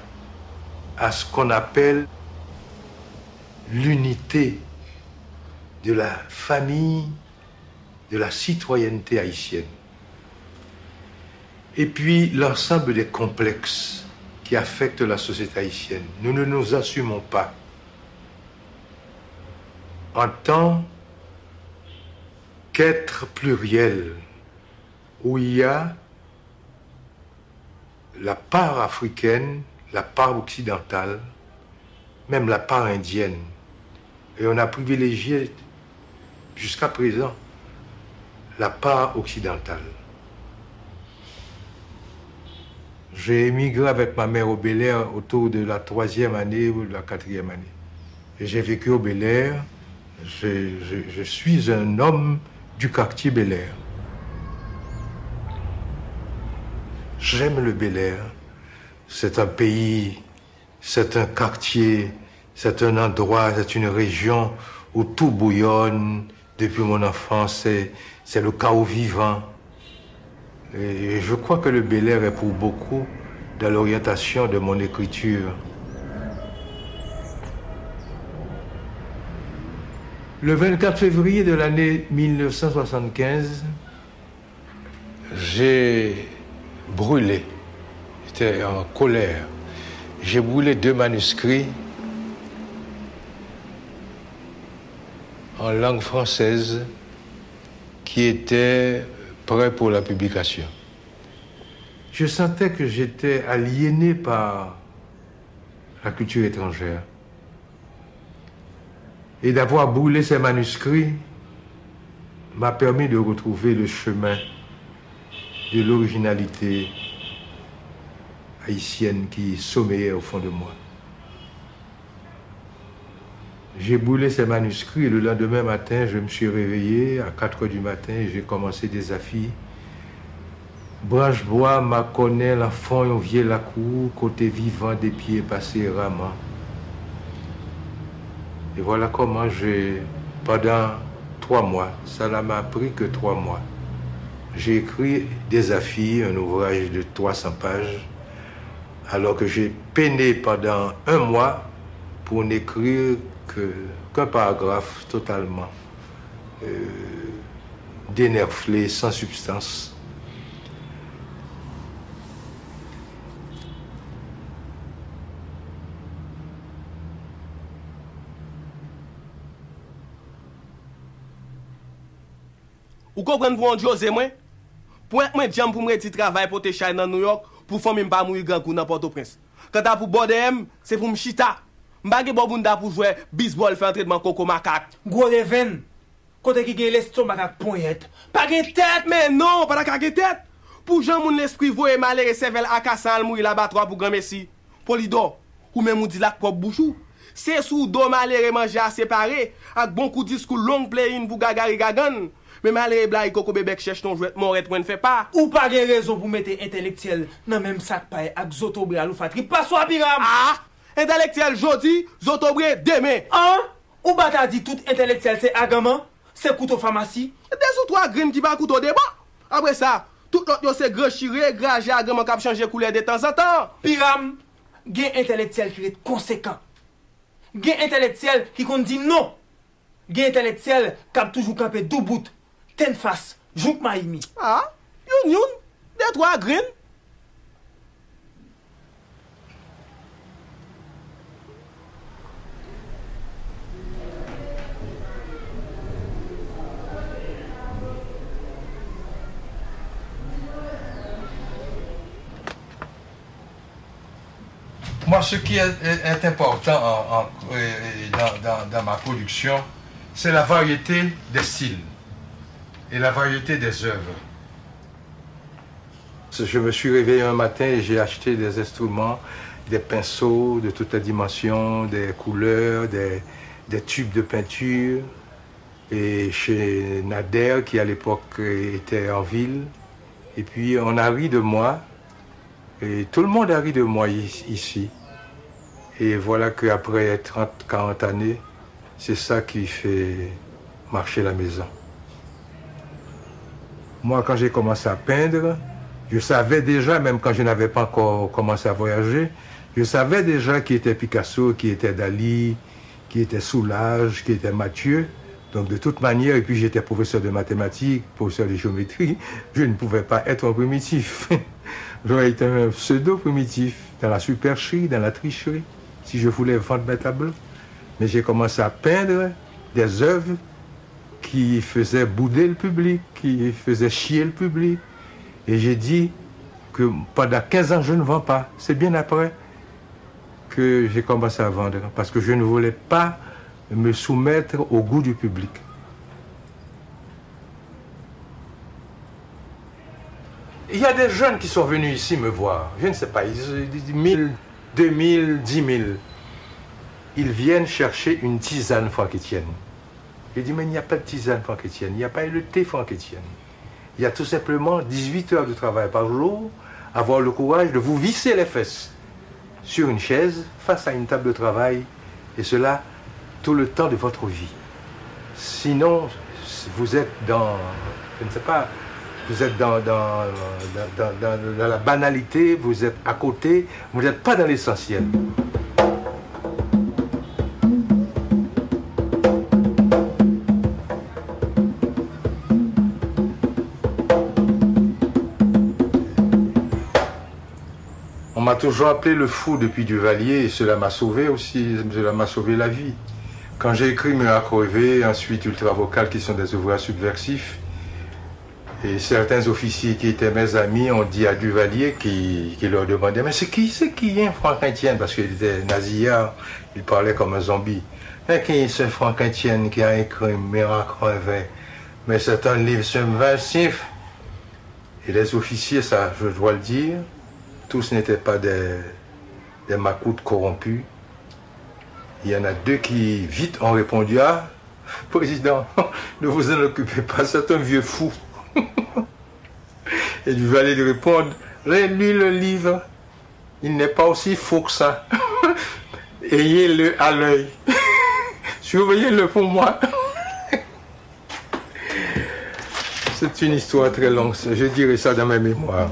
à ce qu'on appelle l'unité de la famille, de la citoyenneté haïtienne. Et puis l'ensemble des complexes qui affectent la société haïtienne. Nous ne nous assumons pas en tant D'être pluriel, où il y a la part africaine, la part occidentale, même la part indienne. Et on a privilégié jusqu'à présent la part occidentale. J'ai émigré avec ma mère au Bel Air autour de la troisième année ou de la quatrième année. Et j'ai vécu au Bel Air. Je, je, je suis un homme du quartier Bel Air. J'aime le Bel Air. C'est un pays, c'est un quartier, c'est un endroit, c'est une région où tout bouillonne. Depuis mon enfance, c'est, c'est le chaos vivant. Et je crois que le Bel Air est pour beaucoup dans l'orientation de mon écriture. Le vingt-quatre février de l'année mille neuf cent soixante-quinze, j'ai brûlé, j'étais en colère, j'ai brûlé deux manuscrits en langue française qui étaient prêts pour la publication. Je sentais que j'étais aliéné par la culture étrangère. Et d'avoir brûlé ces manuscrits m'a permis de retrouver le chemin de l'originalité haïtienne qui sommeillait au fond de moi. J'ai brûlé ces manuscrits et le lendemain matin, je me suis réveillé à quatre heures du matin et j'ai commencé des affiches. Branch bwa makònen lan fon yon vye lakou kote vivan de pye pase raman. Et voilà comment j'ai, pendant trois mois, ça n'a m'a pris que trois mois, j'ai écrit des affiches, un ouvrage de trois cents pages, alors que j'ai peiné pendant un mois pour n'écrire que, qu'un paragraphe totalement, euh, dénerflé, sans substance. Ou konprann pou yon dyoze mwen? Pwent mwen djanm pou m redi travay pote chay nan Nouyòk pou fanmi m pa mouri grangou nan Pòtoprens. Kanta pou bò dèyè m, se pou m chita. M pa gen bò bounda pou jwè bizbòl fè antrenman koko makak. Gwo devenn, kote ki gen lestomak ak ponyèt, pa gen tèt! Men non, pa ta ka gen tèt! Pou jan moun lespri voye malere sèvèl akasan al mouri labatwa pou granmesi. Polidò, ou menm ou di l ak pwòp bouch ou. Se sou do malere manje a separe, ak bon kou diskou long playin pou gagari gagann. Men malere blayi kokobe bèk chèch nan jwèt mòrèt mwen n fè pa. Ou pa gen rezon pou mete entèlektyèl nan menm sak pay ak zotobre aloufatri pa swa Piram! A! Entèlektyèl jodi, zotobre demen! An! Ou pa ta di tout entèlektyèl se aganman, se kouto famasi? De sou twa grenn ki pa kouto de bò! Apre sa, tout lòt yo se gran chire, graje aganman k ap chanje koulè detanzantan! Piram! Gen entèlektyèl ki ret konsekan. Gen entèlektyèl ki konn di non. Gen entèlektyèl k ap toujou kanpe doubout, tennfas, jouk mayimi. A, youn youn, de twa grenn. Moi, ce qui est, est- est important en- en- euh, dans, dans- dans ma production, c'est la variété des styles et la variété des œuvres. Je me suis réveillé un matin et j'ai acheté des instruments, des pinceaux de toutes les dimensions, des couleurs, des, des tubes de peinture. Et chez Nader, qui à l'époque était en ville. Et puis on a ri de moi. Et tout le monde a ri de moi i- ici. Et voilà qu'après trente, quarante années, c'est ça qui fait marcher la maison. Moi, quand j'ai commencé à peindre, je savais déjà, même quand je n'avais pas encore commencé à voyager, je savais déjà qui était Picasso, qui était Dali, qui était Soulages, qui était Mathieu. Donc, de toute manière, et puis j'étais professeur de mathématiques, professeur de géométrie, je ne pouvais pas être un primitif. J'aurais été un pseudo-primitif dans la supercherie, dans la tricherie, si je voulais vendre mes tableaux. Mais j'ai commencé à peindre des œuvres qui faisait bouder le public, qui faisait chier le public. Et j'ai dit que pendant quinze ans, je ne vends pas. C'est bien après que j'ai commencé à vendre, parce que je ne voulais pas me soumettre au goût du public. Il y a des jeunes qui sont venus ici me voir, je ne sais pas, ils, ils, mille, deux mille, dix mille. Ils viennent chercher une tisane Franck Etienne. Je dis, mais il n'y a pas de tisane Franck Etienne, il n'y a pas eu le thé Franck Etienne. Il y a tout simplement dix-huit heures de travail par jour, avoir le courage de vous visser les fesses sur une chaise face à une table de travail, et cela tout le temps de votre vie. Sinon, vous êtes dans, je ne sais pas, vous êtes dans, dans, dans, dans- dans- dans la banalité, vous êtes à côté, vous n'êtes pas dans l'essentiel. On m'a toujours appelé le fou depuis Duvalier et cela m'a sauvé aussi, cela m'a sauvé la vie. Quand j'ai écrit Meurtres à crever, ensuite Ultravocal, qui sont des ouvrages subversifs, et certains officiers qui étaient mes amis ont dit à Duvalier, qui, qui leur demandait, mais c'est qui, c'est qui est Franck Etienne? Parce qu'il était nasillarde, il parlait comme un zombie. Mais qui est ce Franck Etienne qui a écrit Meurtres à crever? Mais c'est un livre subversif. Et les officiers, ça, je dois le dire, tous n'étaient pas des, des macoutes corrompus. Il y en a deux qui, vite, ont répondu, ah, président, ne vous en occupez pas, c'est un vieux fou. Et Duvalier lui répond, relis le livre, il n'est pas aussi fou que ça. Ayez-le à l'œil. Surveillez-le pour moi. C'est une histoire très longue, je dirai ça dans mes mémoires.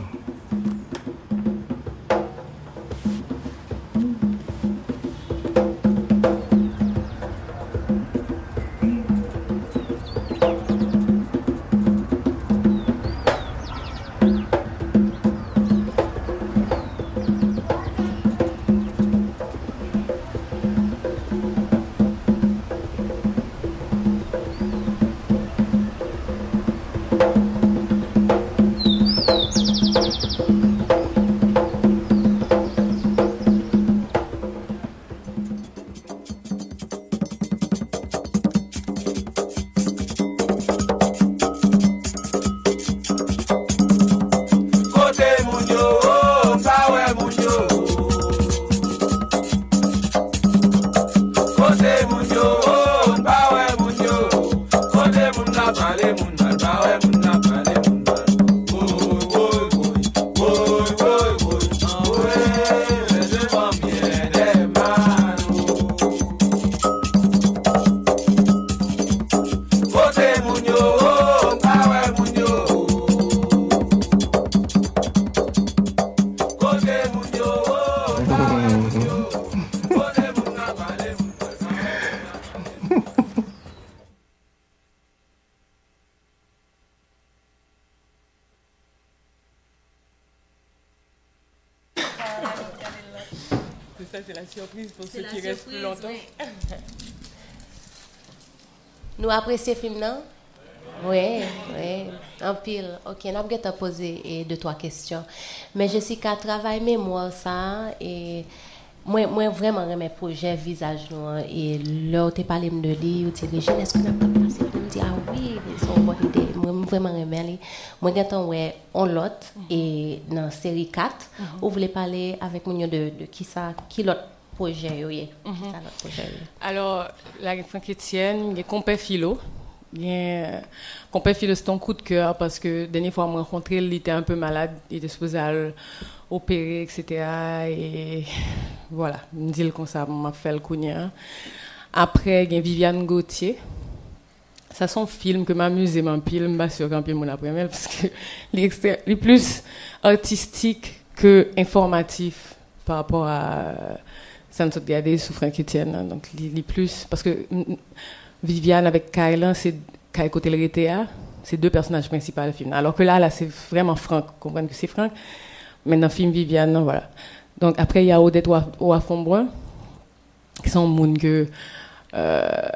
Kote moun yo, oh, m pa wè moun yo. Kote moun yo, oh, m pa wè moun yo. Kote moun k ap pale moun mal, pa wè moun k ap pale moun mal. Woy, woy, woy. Woy, woy, woy. Anwe, lè devan byen dè mal. Kote moun yo, oh, m pa wè moun yo. Kote moun yo, oh, m pa wè moun yo. Kote moun k ap pale moun mal, pa wè moun k ap pale moun mal. C'est ça, c'est la surprise pour ceux qui restent plus longtemps. Nou apresye fim nan? Wi, wi. Anpil. Ok, n ap gentan poze e de twa kesyon. Men Jessica, travay memwa sa a, e mwen, mwen vrèman renmen pwojè Vizaj nou an. E lè w te pale m de li, ou di, Regine, èske n ap pase? M di, a wi, se yon bòn ide. Mwen, m vrèman renmen li. Mwen gentan wè yon lòt, e nan seri kat. Ou vle pale avèk moun yo de, de kisa, ki lòt pwojè yo ye? Kisa lòt pwojè yo ye? Alò, la gen Franck Etienne, gen Konpè Filo. Gen Konpè Filo, se te yon kout kè, paske dènye fwa mwen rankontre l, li te enpe malad, li te sipoze al opere, et cetera. E vwala, m di l konsa, m ap fè l kounye a. Apre, gen Viviane Gauthier. Sa se yon fim ke m amize m anpil, m pa si ke anpil moun ap renmen l, paske li ekstrè, li plis atistik ke enfòmatif pa rapò a sa n sot gade sou Franck Etienne nan. Donk, li, li plis, paske, m, m, Viviane avèk Kay lan, se Kay kote l rete a, se de pèsonaj prensipal fim nan. Alò ke la, la, se vrèman Franck, konprann ke se Franck, men nan fim Viviane nan, vwala. Donk, apre, y a Odette Wa-, Wafonbrun, ki se yon moun ke, euh,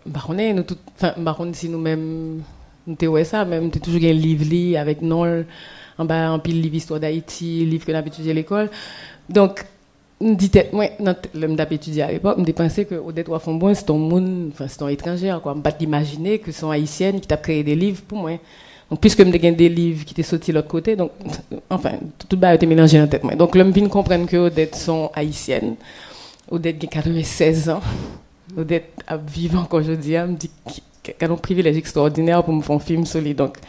M pa konnen, nou tout, enfin, m pa konn si nou menm, nou te wè sa, men m te toujou gen liv li avèk non l anba anpil liv istwa Dayiti, liv ke n ap etidye lekòl. Donk, m di tèt mwen, nan t-, lè m t ap etidye alepòk, m te panse ke Odette Wharf Ombrun se t on moun, enfin, se t on etranjè, kwa. M pa t imajine ke se yon Ayisyèn ki t ap kreye de liv pou mwen. Donk, piske m te gen de liv ki te soti lòt kote, donk, enfin, tout bagay yo te melanje nan tèt mwen. Donk, lè m vin konprann ke Odette se yon Ayisyèn, Odette gen katrevennsèz an, Odette ap viv ankò jodi a, m di, "Ki-, ki-, gad yon privilèj ekstrawòdinè pou m fè yon fim sou li." Donk,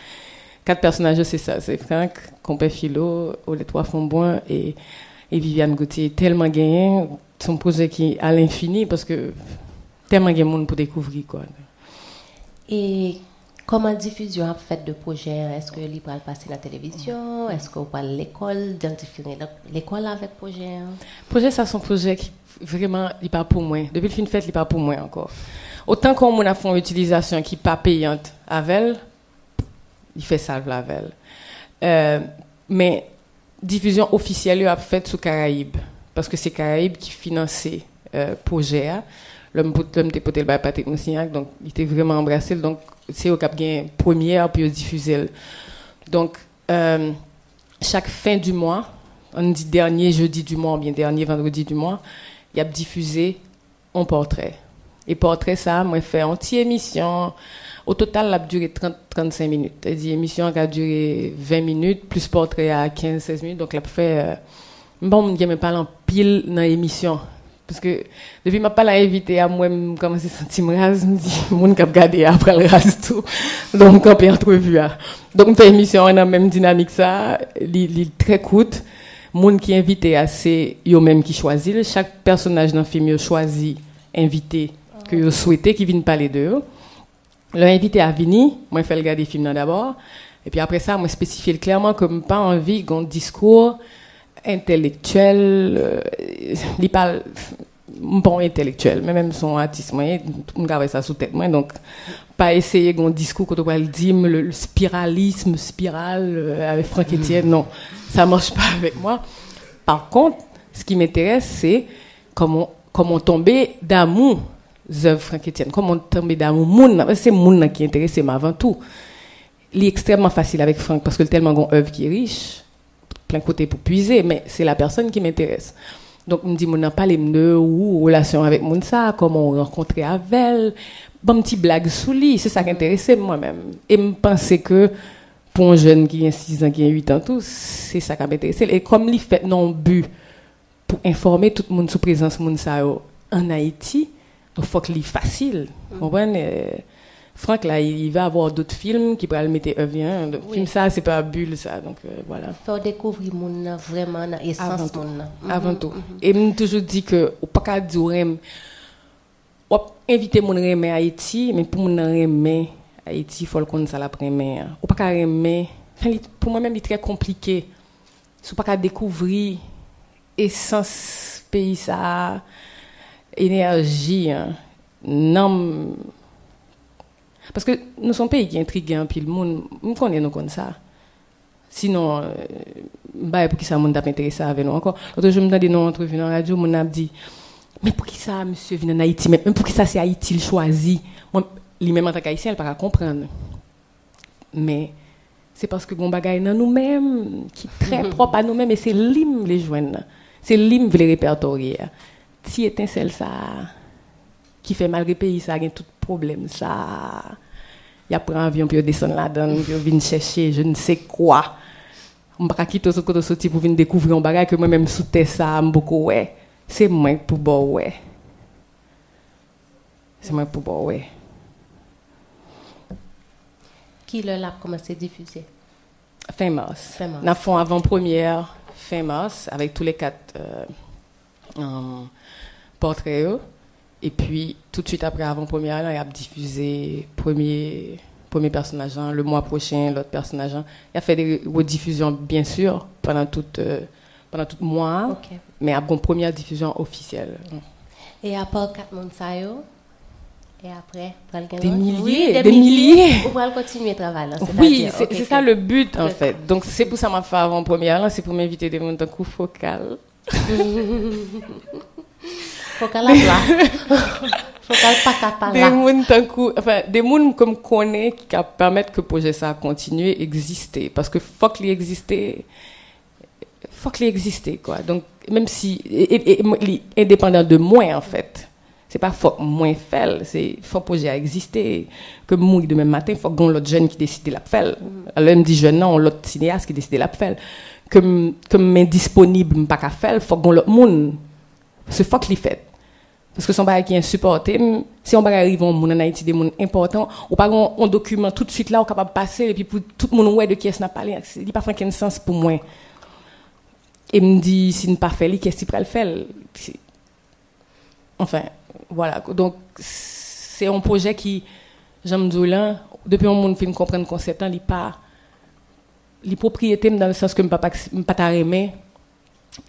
kat pèsonaj yo, se sa, se Frank, Konpè Filo, Odette Wharf Ombrun e, e Viviane Gauthier. Tèlman genyen, se yon pwojè ki a lenfini, paske tèlman gen moun pou dekouvri, kwa. E kòman difizyon ap fèt de pwojè an? Èske li pral pase nan televizyon? Èske w pral lekòl, idantifye lekòl avèk pwojè an? Pwojè sa se yon pwojè ki vreman, li pa pou mwen. Depi l fin fèt, li pa pou mwen ankò. Otan ke yon moun ap fè yon itilizasyon ki pa peyant avè l, li fè sa l vle avè l. Euh, men difizyon ofisyèl yo ap fèt sou Karayib, paske se Karayib ki finanse, euh, pwojè a. Lè m pot-, lè m te pote l bay Patrick Moussignac, donk, li te vreman anbrase l. Donk, se yo k ap gen premyè pou yo difize l. Donk, euh, chak fen di mwa, ann di dènye jedi di mwa oubyen dènye vandredi di mwa, y ap difize yon pòtrè. E pòtrè sa a, mwen fè yon ti emisyon. O total, l ap dire trant, trannsenk minit. Sa di, emisyon an ka dire ven minit, plis pòtrè a kenz, sèz minit. Donk, l ap fè, euh, m pa yon moun ki renmen pale anpil nan emisyon. Paske, depi m ap pale a envite a, mwen, m kòmanse santi m raz, m di, moun k ap gade a pral raz tou. Donk, m kanpe antrevi a. Donk, m fè emisyon an nan menm dinamik sa a, li, li trè kout. Moun ki envite a, se yo menm ki chwazi l. Chak pèsonaj nan fim yo chwazi envite ke yo swete ki vin pale de yo. Lè envite a vini, mwen fè l gade fim nan dabò. Epi apre sa, mwen espesifye l klèman ke m pa anvi gen yon diskou entèlektyèl, euh, li pa, m pa yon entèlektyèl, men menm si yon atis mwen ye, tout moun ka wè sa sou tèt mwen, donk pa eseye gen yon diskou kote w pral di m le, le spiralisme, spiral, euh, avec Franck Etienne, non, ça marche pas avec moi. Par contre, ce qui m'intéresse, c'est comment, comment tomber d'amour zèv Franck Etienne, comment tomber d'amour moun nan, se moun nan ki enterese m avan tou. Li ekstrèmman fasil avèk Franck paske l tèlman gen yon èv ki rich, plen kote pou pwize, men se la pèsòn ki m enterese. Donk, m di moun nan, "Pale m de ou, relasyon avèk moun sa, kòman w rankontre avè l, ban m ti blag sou li, se sa k enterese m mwen menm." E m panse ke pou yon jèn ki gen sis an, ki gen uit an tou, se sa k ap enterese l. E kòm li fèt nan yon bi pou enfòme tout moun sou prezans moun sa yo ann Ayiti, donk fòk li fasil. Konprann? Euh, Franck la, il va avoir d'autres films ki pral mete èv li an. Donk, fim sa, se pa bi l sa. Donk, euh, voilà. Fè w dekouvri moun nan vrèman nan esans moun nan. Avan tou. E m toujou di ke ou pa ka di w renmen, w ap envite moun renmen Ayiti, men pou moun nan renmen Ayiti, fò l konn sa l ap renmen an. Ou pa ka renmen, enfin, li, pou mwen menm, li trè konplike. Si w pa ka dekouvri esans peyi sa a, enèji an, nanm. Paske nou se yon peyi ki entrige anpil moun. M konnen nou konn sa. Sinon, euh, m pa wè poukisa moun t ap enterese avè nou ankò. Lòt jou, m tande nan yon antrevi nan radyo, moun nan ap di, "Men poukisa misye vin ann Ayiti? Men, men poukisa se Ayiti l chwazi?" Mwen, li menm antanke Ayisyen, l pa ka konprann. Men, se paske gen yon bagay nan nou menm ki trè pwòp a nou menm, e se li m vle jwenn nan. Se li m vle repètorye a. Ti etensèl sa a ki fè, malgre peyi sa a gen tout pwoblèm sa a, y ap pran avyon pou yo desann ladan l, pou yo vin chèche je ne sais quoi. M pa ka kite w sot kote w soti pou vin dekouvri yon bagay ke mwen menm sou tè sa a m poko wè. Se mwen k pou ba w wè. Se mwen k pou ba w wè. Ki lè l ap kòmanse difize? Fen mas. Fen mas. N ap fè yon avan premyè fen mas avèk tou le kat, euh, euh, pòtrè yo. Epi, toutswit apre avan premyè lan, y ap difize premye, premye pèsonaj lan, le mwa pwochen, lòt pèsonaj lan. Y ap fè de redifizyon, byen si, pandan tout, euh, pandan tout mwa a. Ok. Men ap gen premyè difizyon ofisyèl. E apa kat moun sa yo, e apre, pral gen lòt? Wi, de milye, de milye. Ou pral kontinye travay lan, wi, se, se sa le but, an fèt. Donk, se pou sa m ap fè avan premyè lan, se pou m envite de moun tankou Fokal. Fokal ap la. Fokal pa ka pa la. De moun tankou, enfin, de moun ke m konnen ki ka pèmèt ke pwojè sa a kontinye egziste. Paske fòk li egziste, fòk li egziste, kwa. Donk, menm si, e, e, e, li endepandan de mwen, an fèt. Se pa fòk mwen fè l, se fòk pwojè a egziste. Ke m mouri demen maten, fòk gen yon lòt jèn ki deside l ap fè l. Lè m di jèn nan, yon lòt sineyas ki deside l ap fè l. Ke m, ke m endisponib, m pa ka fè l, fòk gen yon lòt moun. Se fòk li fèt. Paske se yon bagay ki ensipòte m. Si yon bagay rive yon moun ann Ayiti, de moun enpòtan, ou pa gen yon, yon dokiman toutswit la, ou kapab pase l, epi pou tout moun wè de kiyès n ap pale. Li pa fè okenn sans pou mwen. E m di, si n pa fè li, kiyès ki pral fè l? Si, enfin, voilà. Donk, se yon pwojè ki, jan m di w lan, depi yon moun fin konprann konsèp lan, li pa, li pwopriyete m dan le sans ke m pa, pa, m pa ta renmen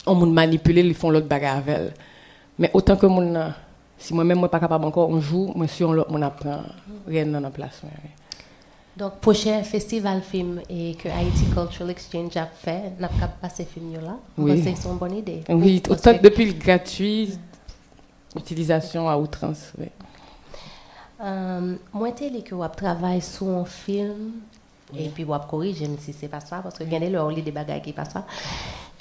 yon moun manipile l, li fè yon lòt bagay avè l. Men otan ke moun nan, si mwen menm mwen pa kapab ankò, yon jou, mwen si yon lòt moun ap pran rèn nan nan plas mwen, wi. Donk, pwochen festival fim e ke Haiti Cultural Exchange ap fè, n ap kab pase fim yo la. M Wi. panse se yon bòn ide. Wi, Paske- otan depi l gratwi, itilizasyon a outrans, wi. Euh, mwen te li ke w ap travay sou yon fim, epi w ap korije m si se pa sa, paske gen de lè w li de bagay ki pa sa.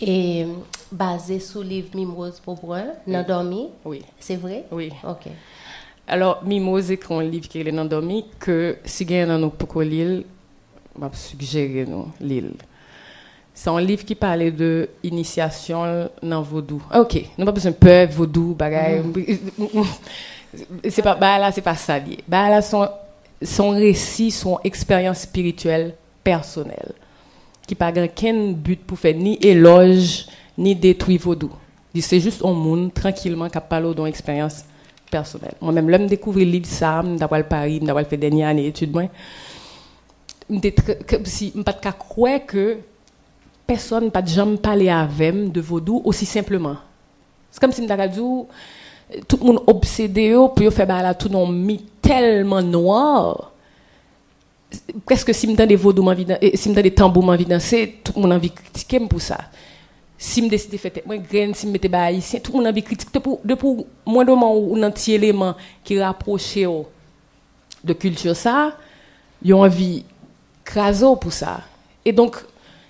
E baze sou liv Mimose Beaubrun, Nan Dòmi, Wi. Se vre? Wi. Ok. Alò, Mimose ekri yon liv ki rele Nan Dòmi, ke si gen nan nou poko li l, m ap sijere nou li l. Se yon liv ki pale de inisyasyon l nan vodou. Ah, ok, nou pa bezwen pè vodou, bagay. Se pa, bagay la, se pa sa li ye. Bagay la, se yon, se yon resi, se yon eksperyans espirityèl pèsonèl. Ki pa gen kenn but pou fè ni elòj, ni detwi vodou. Li se jis yon moun, trankilman, k ap pale w de yon eksperyans pèsonèl. Mwen menm, lè m dekouvri liv sa a, m ta pral Pari, m ta pral fè dènye ane etid mwen, m te trè, kòmsi, m pa t ka kwè ke pèsonn pa t janm pale avè m de vodou osi senpleman. Se kòmsi m ta ka di w, tout moun obsede yo pou yo fè bagay la tounen yon mit tèlman nwa. Prèske si m tande vodou m anvi dan-, e, si m tande tanbou m anvi danse, tout moun anvi kritike m pou sa. Si m deside fè tèt mwen grenn, si m mete bagay ayisyen, tout moun anvi kritike. Depi, depi mwen de mwen ou nan ti eleman ki rapwoche w de kilti sa, yo anvi kraze w pou sa. E donk,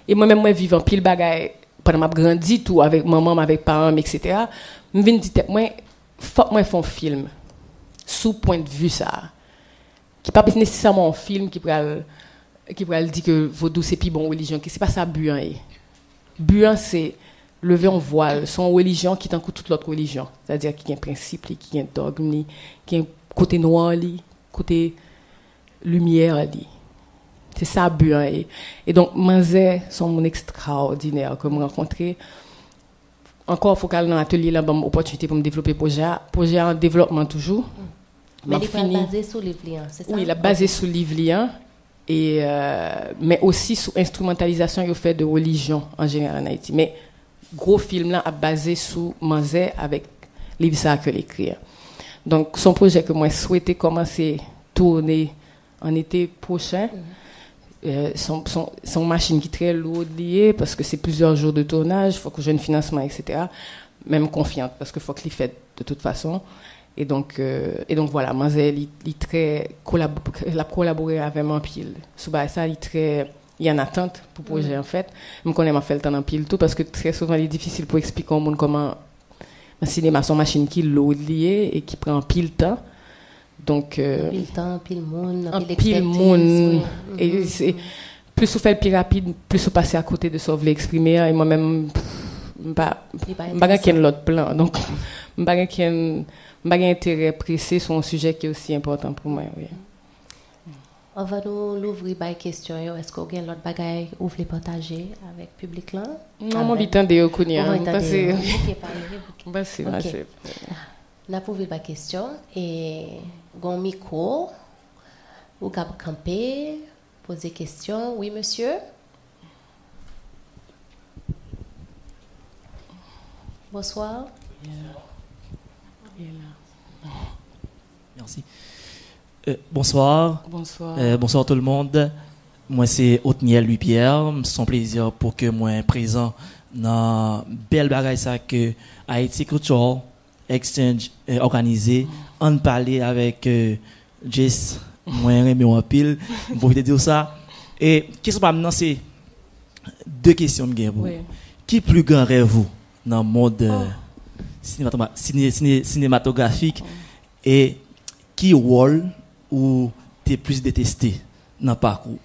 e mwen menm mwen viv anpil bagay pandan m ap grandi tou avèk manman m, avèk paran m, etsetera. M vin di tèt mwen, fòk mwen fè yon fim sou pwendvi sa a. Ki pa nesesèman yon fim ki pral, ki pral di ke vodou se pi bon relijyon, ki se pa sa bi an ye. Bi an se leve yon vwal, se yon relijyon ki tankou tout lòt relijyon. Sètadi ki gen prensip li, ki gen dògm li, ki gen kote nwa li, kote limyè li. Se sa bi an ye. E donk, manzè se yon moun ekstraòdinè ke m rankontre. Ankò, Fokal nan atelye lan ban m opòtinite pou m devlope pwojè a. Pwojè a an devlòpman toujou. Men li pral baze sou liv li an, se sa? Wi, l ap baze sou liv li an. E, euh, men osi sou enstrimantalizasyon yo fè de relijyon an jeneral an Ayiti. Men gwo fim lan ap baze sou manzè avèk liv sa a ke l ekri an. Donk, se yon pwojè ke mwen swete kòmanse tounen an ete pwochen. Euh, se yon, se yon, se yon machin ki trè lou li ye, paske se plizyè jou de tounaj, fòk ou jwenn finansman, etsetera. Men m konfyant, paske fòk li fèt de tout fason. E donk, euh, e donk, vwala, manzè, li, li trè kolab-, l ap kolabore avè m anpil. Sou bagay sa, li trè, li an atant pou pwojè an fèt. M konnen m ap fè l tann anpil tou, paske trè souvan, li difisil pou eksplike yon moun kòman nan sinema, se yon machin ki lou li ye e ki pran anpil tan. Donk, euh, Anpil tan, anpil moun, anpil anpil ekspertiz. Moun. Wi. E se, plis ou fè l pi rapid, plis ou pase akote de sa w vle eksprime a. E mwen menm, pff, m pa, Li pa m pa gen enteresan. Kenn lòt plan. Donk, m pa gen kenn, m pa gen enterè prese sou yon sijè ki osi enpòtan pou mwen, wi. Anvan nou louvri bay kesyon yo, èske w gen lòt bagay ou vle pataje avèk piblik lan? Non, m anvi tande yo kounye a. Ou anvi M tande panse, yo. Ok, pale. m panse, Ok. Mase. N ap ouvri l bay kesyon. E gon mikwo, ou kab kanpe, poze kesyon. Wi, mesye. Bonswa. Mèsi. Euh, bonswa. Bonswa. Euh, bonswa tout le monde. Mwen se Otniel Louis Pierre. Se yon plezi pou ke mwen prezan nan bèl bagay sa ke Haiti Cultural Exchange, eh, òganize. Ann pale avèk, eh, Jess. Mwen renmen w anpil. M pwofite di w sa. E kesyon pa m nan se de kesyon m gen pou ou. Ki pli gran rèv ou nan mond, eh, sinematoma-, sine-, sine-, sinematografik? E ki wòl ou te plis deteste nan pakou?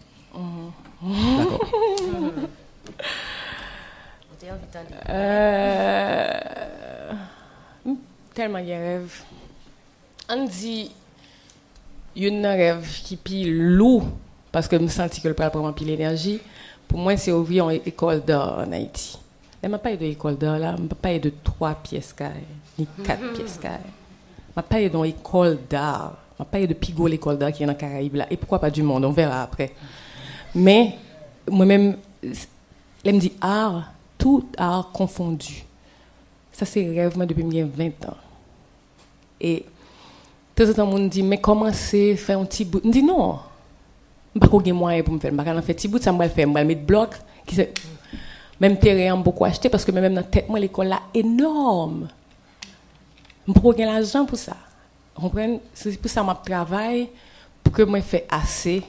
Dakò. Euh, m tèlman gen rèv. Ann di, youn nan rèv ki pi lou, paske m santi ke l pral pran anpil enèji, pou mwen se ouvri yon ekòl d'art an Ayiti. Lè m ap pale de ekòl d'art la, m p ap pale de twa pyès kay, ni kat pyès kay. M ap pale de yon ekòl d'art. M ap pale de pi gwo lekòl d'art ki gen nan Karayib la, et pourquoi pas du monde, on verra après. Men, mwen menm, lè m di art, tout art confondu. Sa se rèv mwen depi m gen ven tan. E tanzantan moun di, men kòmanse fè yon ti bout. M di non. M pa ko gen mwayen pou m fè l. M pa ka nan fè ti bout, sa m pral fè? M pral met blòk. Ki se, menm teren an m poko achte, paske mwen menm nan tèt mwen, lekòl la enòm. M poko gen lajan pou sa. Ou konprann? Se pou sa m ap travay, pou ke mwen fè ase,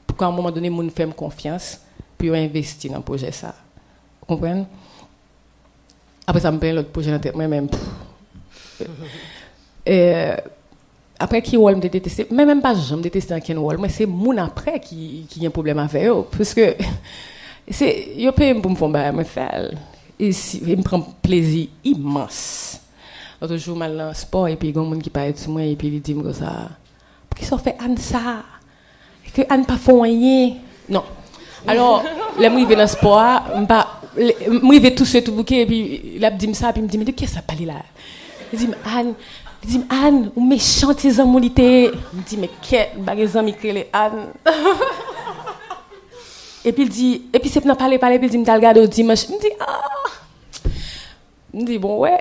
pou ke a yon moman done moun fè m konfyans, pou yo envesti nan pwojè sa. Ou konprann? Apre sa, m plen lòt pwojè nan tèt mwen, men pff. Eh, apre ki wòl m te deteste? Men, men m pa janm deteste ankenn wòl. Mwen, se moun apre ki, ki gen pwoblèm avè yo. Paske se, yo peye m pou m fè yon bagay, mwen fè l. E si, e m pran plezi imans. Lòt jou, m al nan spò, epi gen yon moun ki parèt sou mwen, epi li di m konsa, poukisa w fè Ann sa? Ke Ann pa fè w anyen. Non. Alò, lè m rive nan spò a, m pa, lè, m rive tou swe tou bouke, epi l ap di m sa, epi m di, men de kiyès l ap pale la? Li di m, Ann, li di m, Ann, ou mechan, se zanmi w li te ye. M di, men kèt, m pa gen zanmi k rele Ann. Epi l di, epi se nan pale, pale, epi l di m t al gade w dimanch. M di, ah! M di, bon, wè,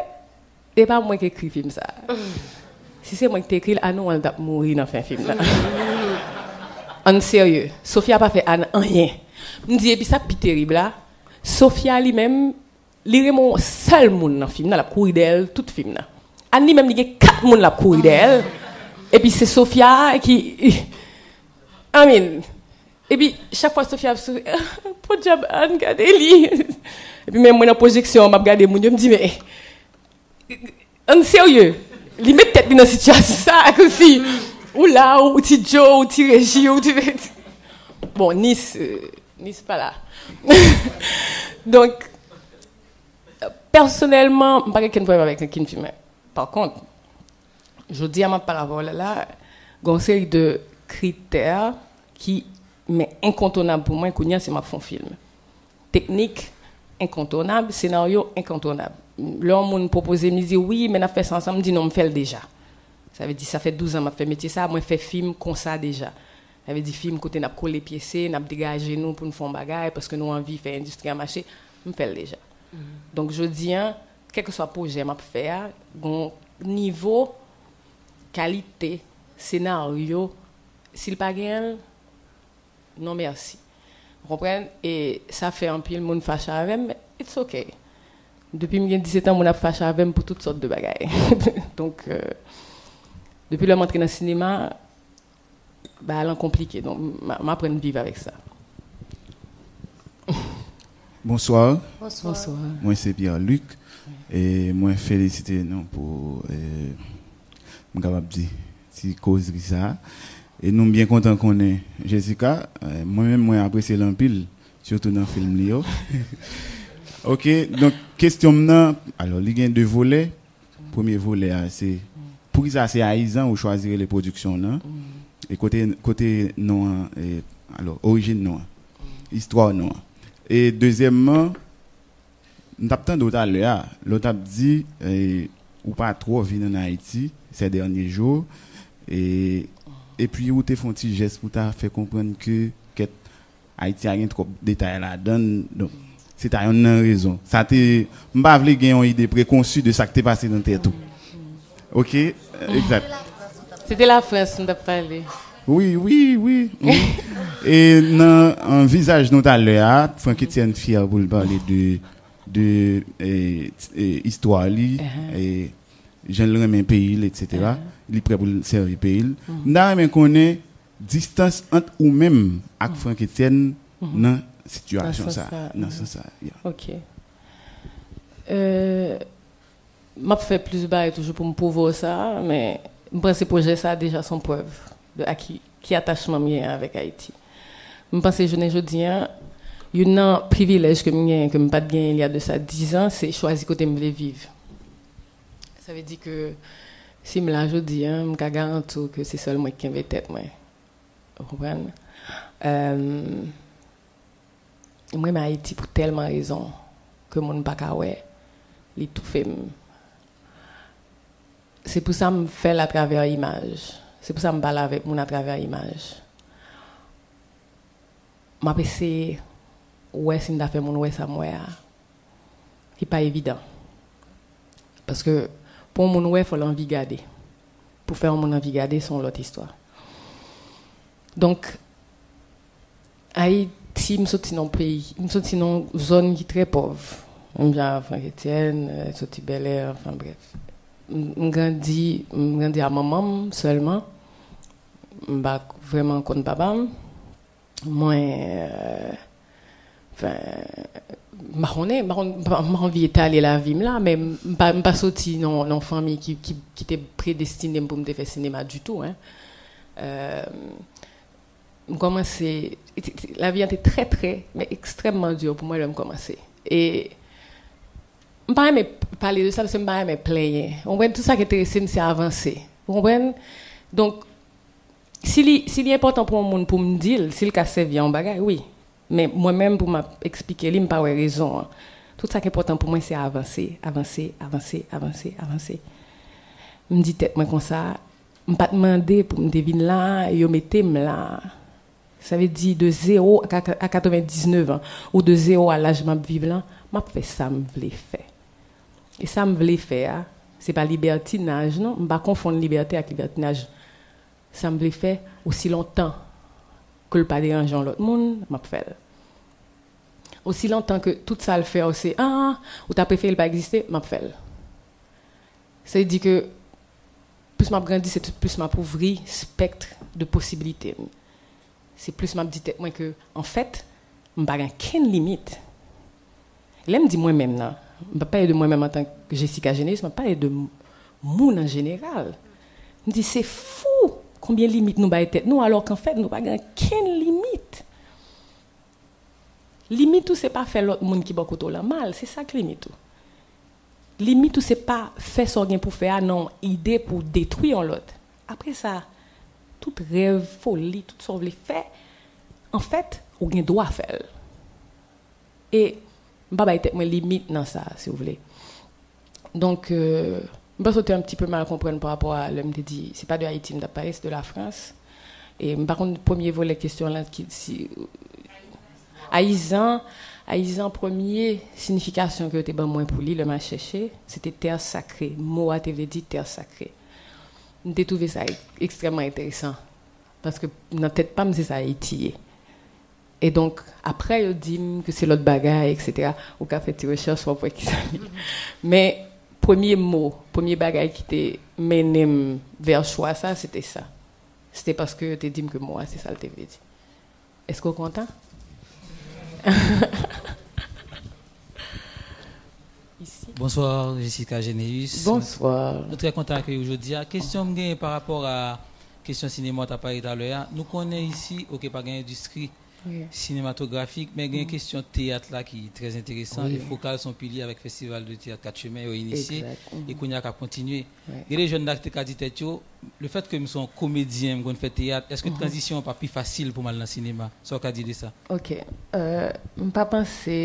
e pa mwen k ekri fim sa. Si se mwen ki te ekri l, Ann Wan t ap mouri nan fen fim nan. Ann serye, Sofia pa fè Ann anyen. M di, epi sa k pi terib la, Sofia li menm, li renmen yon sèl moun nan fim nan, l ap kouri dèyè l tout fim nan. Ann li menm, li gen kat moun l ap kouri dèyè l. Epi se Sofia ki, I mean, epi chak fwa Sofia ap souri, podyab Ann, gade li. Epi menm mwen nan pwojeksyon an, m ap gade moun yo, m di, men Ann serye, li met tèt li nan sitiyasyon sa, kòmsi ou la, ou Ti Joe, ou Ti Reji, ou Ti... Bon, Nis, euh, Nis pa la. Donk, pèsonèlman, m pa gen kenn pwoblèm avèk ankenn fim. Pa kont, jodi a m ap pale avè w la, la, gen yon seri de kritè ki, men enkontonab pou mwen, kounye a, si m ap fè yon fim. Teknik, enkontonab, senaryo, enkontonab. Lè yon moun pwopoze m, li di, wi, men n ap fè sa ansanm, m di, non, m fè l deja. Sa vle di, sa fè douz an m ap fè metye sa, mwen fè fim konsa deja. Sa vle di, fim kote n ap kole pyese, n ap degaje nou pou n fè yon bagay, paske nou anvi fè endistri a mache, m fè l deja. Donk, jodi a, kèlkeswa pwojè m ap fè a, gon nivo, kalite, senaryo, si l pa genyen l, non mèsi. Ou konprann? E sa fè anpil moun fache avè m, men it's ok. Depi m gen disèt an, moun ap fache avè m pou tout sòt de bagay. Donk, euh, depi lè m antre nan sinema, bagay lan konplike. Donk, m, m aprann viv avèk sa. Bonswa. Bonswa. Mwen se Pierre Luc. E mwen felisite nou pou, eh, m kapab di, ti kozri sa. E nou byen kontan konnen Jessica, eh, mwen menm mwen apresye l anpil, sitou nan fim li yo. Ok, donk kesyon m nan, alò li gen de volè. Premye volè a se poukisa se Ayizan ou chwazi rele pwodiksyon w nan? E kote kote non an, eh, alò orijin non an? Istwa non an? E dezyèmman, m t ap tande w talè a, lè w t ap di, eh, ou pa twò vin ann Ayiti ces derniers jours, e, epi ou te fè yon ti jès pou ta fè konprann ke kèt Ayiti a gen twòp detay ladan l, donk se ta yonn nan rezon. Sa te, m pa vle gen yon ide prekonsi de sa k te pase nan tèt ou. Ok, egzat. Se te Lafrans m t ap pale. Wi, wi, wi. E nan an vizaj nou talè a, Franck Etienne fyè pou l pale de, de eh, eh, istwa li. E jan l renmen peyi l, et cetera. Li prè pou l sèvi peyi l. M ta renmen konnen distans ant ou menm ak Franck Etienne nan sitiyasyon sa, nan sans sa. Yeah. Ok. Euh, m ap fè plis bagay toujou pou m pwouve w sa, men m panse pwojè sa deja se yon prèv de a ki, ki atachman m genyen avèk Ayiti. M panse jounen jodi a, youn nan privilèj ke m genyen, ke m pa t genyen il y a de sa dizan, se chwazi kote m vle viv. Sa vle di ke si m la jodi a, m ka garanti w ke se sèl mwen ki kenbe tèt mwen. Ou konprann? Euh, M renmen Ayiti pou tèlman rezon ke moun pa ka wè, li toufe m. Se pou sa m fè l atravè imaj. Se pou sa m pale avèk moun atravè imaj. M ap eseye wè si m ta fè moun wè sa m wè a. Li pa evidan. Paske pou yon moun wè, fò l anvi gade. Pou fè yon moun anvi gade, se yon lòt istwa. Donk, Ayiti, m soti nan yon peyi, m soti nan yon zòn ki trè pòv. Menm jan a Franck Etienne, euh, soti Bèlè, anfen brèf. M m grandi, m grandi a manman m sèlman. M pa vrèman konn papa m. Mwen, euh, anfen, m pa konnen, m pa konn, m pa, m pa anvi etale lavi m la, men m pa, m pa soti nan nan yon fanmi ki, ki, ki te predestine m pou m te fè sinema ditou, hein. Euh, M kòmanse, lavi an te trè, trè, men ekstrèmman di pou mwen lè m kòmanse. E m pa renmen pale de sa paske m pa renmen plenyen. Ou konprann? Tout sa ki enterese m, se avanse. Ou konprann? Donk, si li, si li enpòtan pou yon moun pou m di l, si l ka sèvi a yon bagay, wi. Men mwen menm, pou m ap eksplike li, m pa wè rezon an. Tout sa ki enpòtan pou mwen, se avanse, avanse, avanse, avanse, avanse. M di tèt mwen konsa, M pa t mande pou m te vin la a, yo mete m la a. Sa vle di de zewo a kat-, a katrevendiznèf an, ou de zewo a laj m ap viv lan, m ap fè sa m vle fè. E sa m vle fè a, se pa libètinaj non, m pa konfonn libète ak libètinaj. Sa m vle fè, osi lontan ke l pa deranje yon lòt moun, m ap fè l. Osi lontan ke tout sa l fè w se, ah, ou ta prefere l pa egziste, m ap fè l. Sa vle di ke plis m ap grandi, se tout plis m ap ouvri spèkt de posibilite m. Se plis m ap di tèt mwen ke, anfèt, m pa gen kenn limit. Lè m di mwen menm nan, m p ap pale de mwen menm antanke Jessica Généus, m ap pale de m-, moun an jeneral. M di, se fou konbyen limit nou bay tèt nou, alò ke anfèt, nou pa gen kenn limit. Limit ou se pa fè lòt moun ki bò kote w lan mal, se sa k limit ou. Limit ou se pa fè sa w gen pou fè a nan yon ide pou w detwi yon lòt. Apre sa, tout rèv, foli, tout sa w vle fè, anfèt, ou gen dwa fè l. E m pa bay tèt mwen limit nan sa, si w vle. Donk, euh, m panse w te un petit peu mal konprann pa rapò a lè m te di, se pa de Ayiti m t ap pale, se de la Frans. E m pa konn premye volè kesyon lan ki, si, Ayizan, Ayizan, premye siyifikasyon ke yo te ban mwen pou li, lè m al chèche, se te tè sakre. Mo a te vle di tè sakre. M te twouve sa ek-, ekstrèmman enteresan. Paske nan tèt pa m, se sa Ayiti ye. E donk, apre, yo di m ke se lòt bagay, et cetera. Ou ka fè ti rechèch, w ap wè kisa li. Men, premye mo, premye bagay ki te mennen m vè chwa sa, se te sa. Se te paske yo te di m ke mo a, se sa l te vle di. Èske w kontan? Bonsoir, Jessica Généus. Bonsoir. Nou trè kontan akeyi w jodi a. Kesyon m genyen pa rapò a kesyon sinema w t ap pale talè a. Nou konnen isi, oke, pa gen endistri sinematografik, men gen kesyon teyat la ki trè enteresan. E Fokal se yon pilye avèk Festival de Théâtre Quatre Chemins yo inisye e kounye a k ap kontinye. Gen de jèn la ki te ka di tèt yo, lefètke m se yon komedyen, m konn fè teyat, èske tranzisyon an pa pi fasil pou m al nan sinema? Sa w ka di de sa? Ok. Euh, m pa panse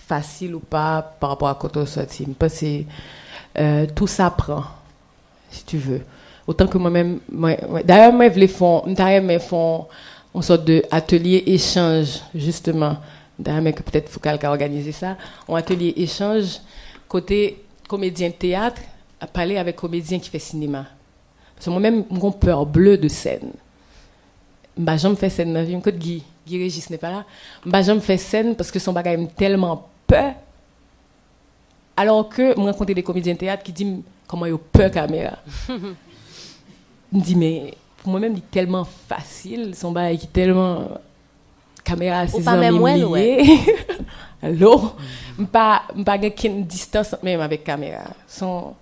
fasil ou pa pa rapò a kote w sòti. M panse, euh, tout sa pran. Si tu veux. Otan ke mwen menm, mwen, mwen, dayè, mwen vle fè yon, m ta renmen fè yon, yon sòt de atelye echanj, jisteman. M ta renmen ke petèt Fokal ka òganize sa. Yon atelye echanj kote komedyen teyat ap pale avèk komedyen ki fè sinema. Paske mwen menm, m gon pè ble de sèn. M pa janm fè sèn nan vi m. Kot Guy? Guy Régis n'est pas là. M pa janm fè sèn paske se yon bagay m tèlman pè. Alò ke mwen rankontre de komedyen teyat ki di m kòman yo pè kamera. M di, men pou mwen menm, li tèlman fasil, se yon bagay ki tèlman, kamera a se zanmi m li ye. Allo? M pa, m pa gen kenn distans menm avèk kamera. Se yon,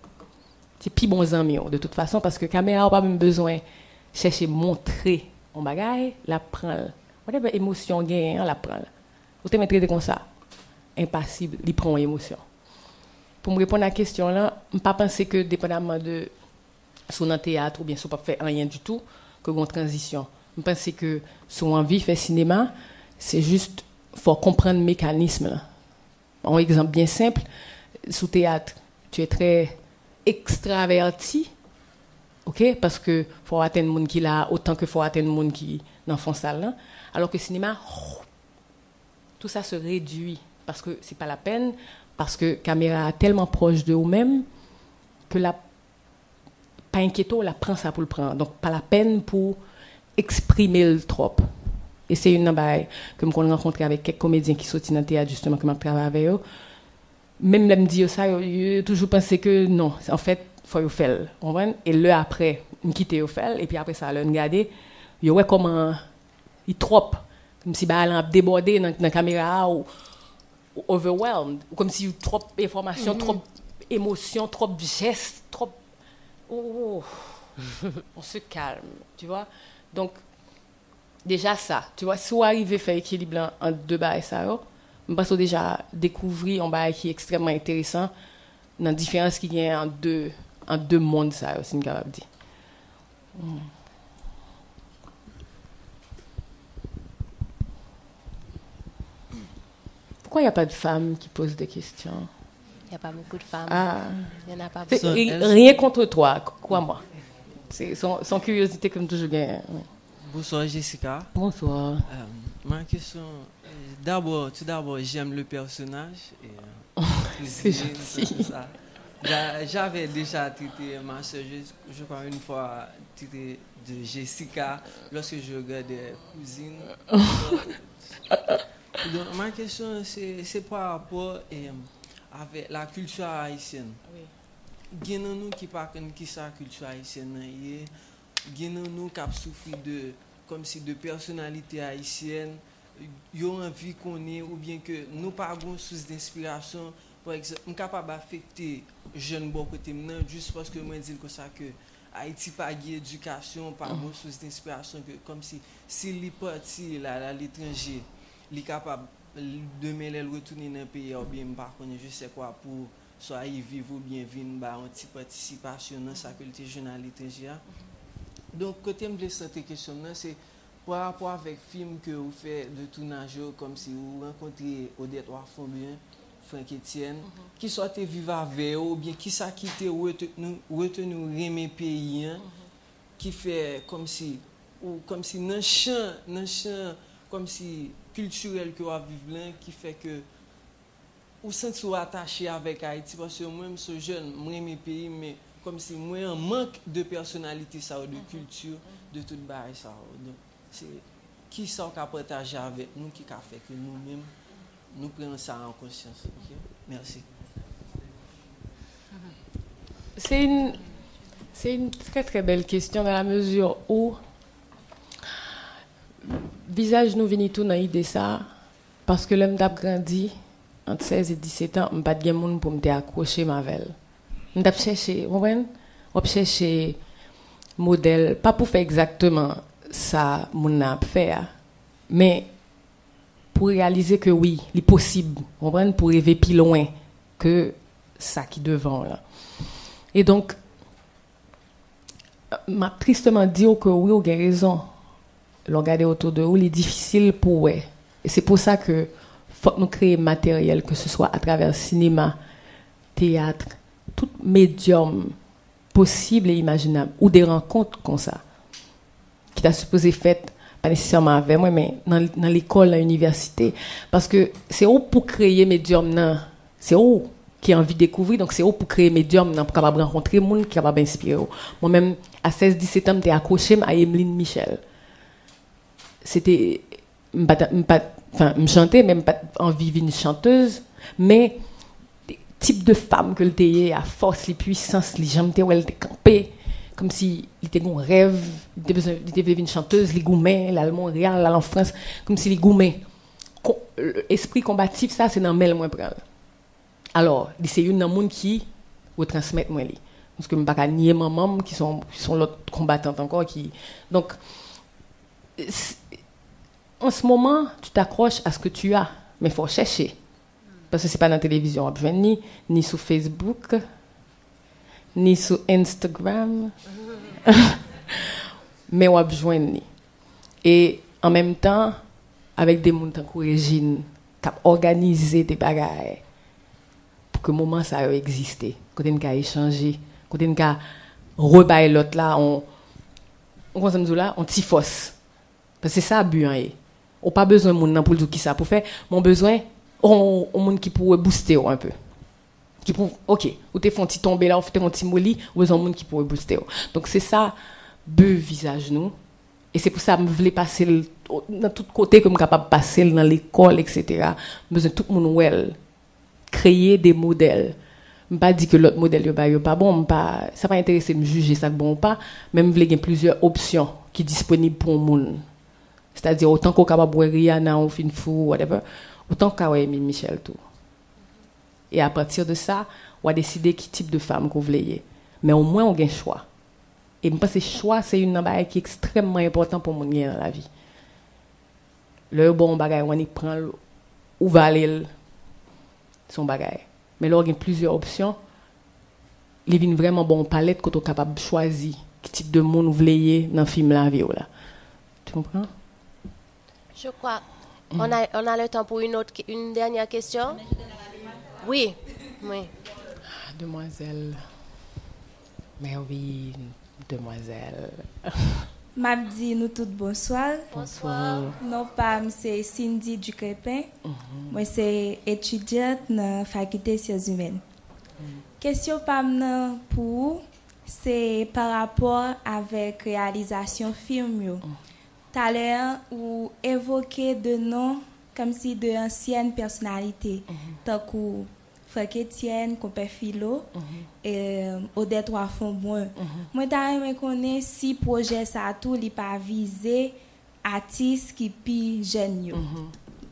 se pi bon zanmi w, de tout fason, paske kamera a ou pa menm bezwen chèche montre yon bagay, l ap pran l. Whatever emosyon w genyen an, l ap pran l. Ou te mèt rete konsa, enpasib, li pran yon emosyon. Pou m reponn a kesyon w lan, m pa panse ke depandamman de si w nan teyat oubyen si w p ap fè anyen ditou, ke gen yon tranzisyon. M panse ke si w anvi fè sinema, se jis fò w konprann mekanism lan. Yon egzanp byen senp, sou teyat, tu es très extraverti, ok, paske fò w atenn moun ki la otan ke fò w atenn moun ki nan fon sal lan, alò ke sinema, tout sa se redui, paske se pa lapèn, paske kamera a tèlman pwòch de ou menm ke l ap pa enkyete w, l ap pran sa pou l pran. Donk, pa lapèn pou eksprime l twòp. E se youn nan bagay ke m konn rankontre avèk kèk komedyen ki soti nan teyat, jisteman, ke m ap travay avè yo. Menm lè m di yo sa, yo, yo, yo toujou panse ke non, anfèt, fò yo fè l. Ou konprann? E lè apre, m kite yo fè l, epi apre sa, lè n gade, yo wè kòman li twòp. Kòmsi bagay lan ap debòde nan, nan kamera a, ou, ou overwhelmed. Ou kòmsi twòp enfòmasyon, twòp emosyon, twòp jès, twòp, oh, oh. On se calme, tu vois. Donk, deja sa, tu vois, si w arive fè ekilib lan ant de bagay sa yo, m panse w deja dekouvri yon bagay ki ekstrèmman enteresan nan diferans ki gen ant de, ant de mond sa yo, si n kapab di. Hmm. Pourquoi il n'y a pas de femmes qui posent des questions? Il n'y a pas beaucoup de femmes. Ah. Il y en a pas beaucoup. C'est ri-, rien contre toi, crois-moi. C'est son, son curiosité que m toujou genyen. Bonswa, Jessica. Bonswa. Euh, ma question, euh, d'abord, tout d'abord, j'aime le personnage. Et, euh, c'est gentil. Tout ça. J'a-, j'avais déjà traité ma sœur, je, je crois, une fois, traité de Jessica, lorsque je regardais Cousine. Donc, ma question, c'est, c'est par rapport, euh, avec la culture haïtienne. Wi. Gen nan nou ki pa konn kisa kilti ayisyèn nan ye, gen nan nou k ap soufri de, kòmsi de pèsonalite ayisyèn, yo anvi konnen oubyen ke nou pa gon sous denspirasyon. Pa egzanp, m kapab afekte jèn bò kote m nan jis paske mwen di l konsa ke Ayiti pa gen edikasyon, pa gon sous denspirasyon ke kòmsi si li pati l al aletranje, li kapab, demen lè l retounen nan peyi a oubyen m pa konnen je sais quoi pou swa y viv oubyen vin ba yon ti patisipasyon nan sa ke l te jwenn aletranje a. Donk, kote m vle sante kesyon m nan, se pa rapò avèk fim ke ou fè de tounaj yo, kòmsi ou rankontre Odette Wafombian, Franck Etienne, kisa w te viv avè yo, oubyen kisa ki te reteni, reteni w renmen peyi an, ki fè kòmsi, ou kòmsi nan chan, nan chan kòmsi kiltirèl ke w ap viv lan, ki fè ke ou santi w atache avèk Ayiti, paske mwen, m se jèn, m renmen peyi m, men kòmsi mwen an mank de pèsonalite sa yo, de kilti, de tout bagay sa yo. Donk, se kisa w ka pataje avèk nou ki ka fè ke nou menm, nou pran sa an konsyans, ok? Mèsi. C'est une, c'est une très, très belle question dans la mesure où vizaj nou vini tou nan ide sa, paske lè m t ap grandi, ant sèz e disèt an, m pa t gen moun pou m te akwoche m avè l. M t ap chèche, w konprann? W ap chèche modèl, pa pou fè egzakteman sa moun nan ap fè a, men pou reyalize ke wi, li posib, w konprann? Pou reve pi lwen ke sa ki devan w lan. E donk, m ap tristeman di w ke wi, w gen rezon. Lè w gade otou de ou, li difisil pou w wè. E se pou sa ke fòk nou kreye materyèl, ke se swa atravè sinema, teyat, tout medyòm posib e imajinab, ou de rankont konsa, ki ta sipoze fèt, pa nesesèman avè mwen, men nan, nan lekòl, nan inivèsite. Paske se ou pou kreye medyòm nan, se ou ki anvi dekouvri, donk se ou pou kreye medyòm nan, pou kapab rankontre moun ki kapab enspire w. Mwen menm, a sèz, disèt an, m te akwoche m a Emeline Michel. Se te, m pa t, m pa t, enfin, m chante, men m pa t anvi vin chantèz, men tip de fanm ke l te ye, a fòs li, pwisans li, jan m te wè l te kanpe, kòmsi li te gen yon rèv, li te bezwen, li te vle vin chantèz, li goumen, l al Monreyal, l al an Frans, kòmsi li goumen. Kon, espri konbatif sa, se nan men l mwen pran l. Alò, li se youn nan moun ki retransmèt mwen li. Paske m pa ka nye manman m, ki se yon, se yon lòt konbatant ankò, ki, donk, s- en ce moment, tu t'accroches à ce que tu as, men fò w chèche. Paske se pa nan televizyon w ap jwenn li, ni sou Facebook, ni sou Instagram. Men w ap jwenn li. E an menm tan, avèk de moun tankou Regine, k ap òganize de bagay pou ke moman sa yo egziste, kote n ka echanje, kote n ka rebay lòt la, on, on, kòman di w la, on ti fòs. Paske se sa bi an ye. Ou pa bezwen moun nan pou l di w kisa pou fè, men w bezwen on, on moun ki pou rebouste w enpe. Ki pou, ok, ou te fè on ti tonbe la, ou te fè on ti moli, ou bezwen on moun ki pou rebouste w. Donk se sa bi vizaj nou. E se pou sa m vle pase l nan tout kote ke m kapab pase l, nan lekòl, etsetera. M bezwen tout moun wè l. Kreye de modèl. M pa di ke lòt modèl yo bay yo pa bon, m pa, sa pa enterese m jije sa k bon ou pa, men m vle gen plizyè opsyon ki disponib pou yon moun. Sètadi, otan ke w kapab wè Rihanna, ou fin fou, whatever, otan w ka wè Emile Michel tou. E apati de sa, w a deside ki tip de fanm ke w vle ye. Men omwen w gen chwa. E m panse chwa se youn nan bagay ki ekstrèmman enpòtan pou moun gen nan lavi. Lè yo ba w yon bagay, ou annik pran l, ou vale l, se yon bagay. Men lè w gen plizyè opsyon, li vin vrèman ba w yon palèt kote w kapab chwazi ki tip de moun ou vle ye nan fim lavi w la. Tu comprends? Je crois on a, on a le temps pour une autre, une dernière question. Oui, oui. Demwazèl Mervine, demwazèl. M ap di nou tout bonswa. Bonswa. Non pa m se Cindy Ducrépin. Mwen se etidyant nan Fakilte Syans Imèn. Kesyon pa m nan pou ou se pa rapò avèk reyalizasyon fim yo. Talè an ou evoke de non kòmsi de ansyèn pèsonalite, tankou Franck Etienne, Konpè Filo, e, Odette Wafon Brun. Mwen ta renmen konnen si pwojè sa tou li pa vize atis ki pi jèn yo.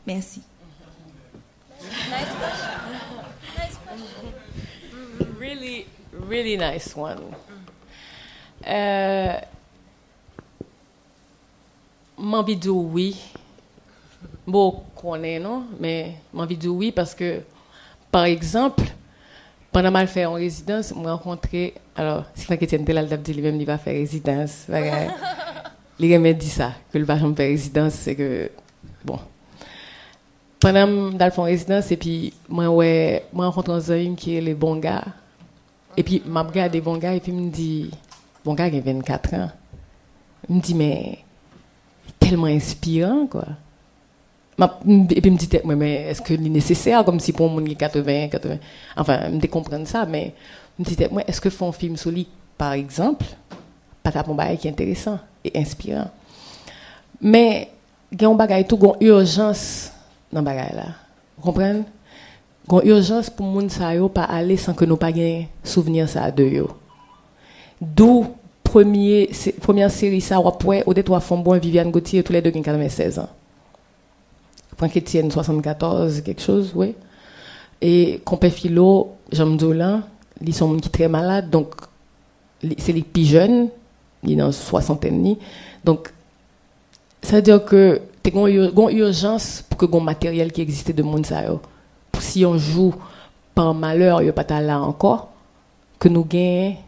Mèsi. Really, really nice one. Euh, M anvi di w wi. M poko konnen non, men m anvi di w wi paske, pa egzanp, pandan m al fè yon rezidans, m rankontre, alò, si Franck Etienne te la, l t ap di li menm li pa fè rezidans, bagay. Li renmen di sa, ke l pa janm fè rezidans, se ke, bon. Pandan m t al fè yon rezidans, epi mwen wè, mwen rankontre yon zanmi m ki rele Bonga. Epi m ap gade Bonga, epi m di, Bonga gen vennkat an. M di, men, li tèlman enspiran, kwa. M ap, m, epi m di tèt mwen, men èske li nesesè, kòmsi pou yon moun gen katreven, katreven, anfen, m te konprann sa, men m di tèt mwen, èske fè yon fim sou li, pa egzanp, pa t ap yon bagay ki enteresan e enspiran. Men, gen yon bagay tou, gen yon ijans nan bagay la. Ou konprann? Gen yon ijans pou moun sa yo pa ale san ke nou pa gen souvni sa de yo. D'où premye, se, premyè seri sa w ap wè, Odette Wafon Brun, Viviane Gauthier, yo toulède gen katreven sèz an. Franck Etienne, swasann katòz, kèk choz, wi. E Konpè Filo, jan m di w lan, li se yon moun ki trè malad, donk, li, se li k pi jèn, li nan swasantèn li. Donk, sa vle di ke te gen yon, gen yon ijans pou ke gen yon materyèl ki egziste de moun sa yo. Pou si yon jou, pa malè, yo pa ta la ankò, ke nou genyen,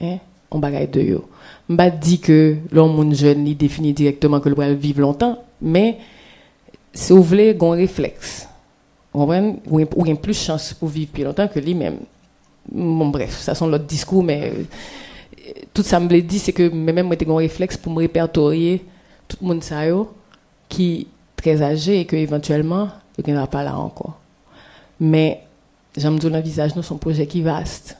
en, yon bagay de yo. M pa di ke lè yon moun jèn, li defini dirèkteman ke l pral viv lontan, men, si w vle, gen yon reflèks. Ou konprann? Ou gen, ou gen plis chans pou viv pi lontan ke li menm. Bon, brèf, sa se yon lòt diskou, men, euh, tout sa m vle di, se ke mwen menm, mwen te gen yon reflèks pou m repètorye tout moun sa yo ki trè aje e ke evantyèlman, yo gen dwa pa la ankò. Men, jan m di w, nan vizaj nou, se yon pwojè ki vast.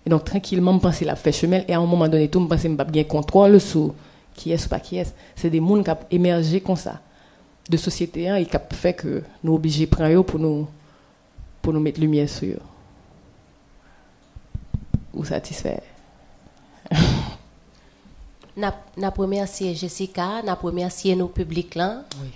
E donk, trankilman, m panse l ap fè chemen l, e a yon moman done tou, m panse m p ap gen kontwòl sou kiyès ou pa kiyès. Se de moun k ap emèje konsa de sosyete an e k ap fè ke nou oblije pran yo pou nou, pou nou met limyè sou yo. ou satisfè? N ap, n ap remèsye Jessica, n ap remèsye nou piblik lan. Wi.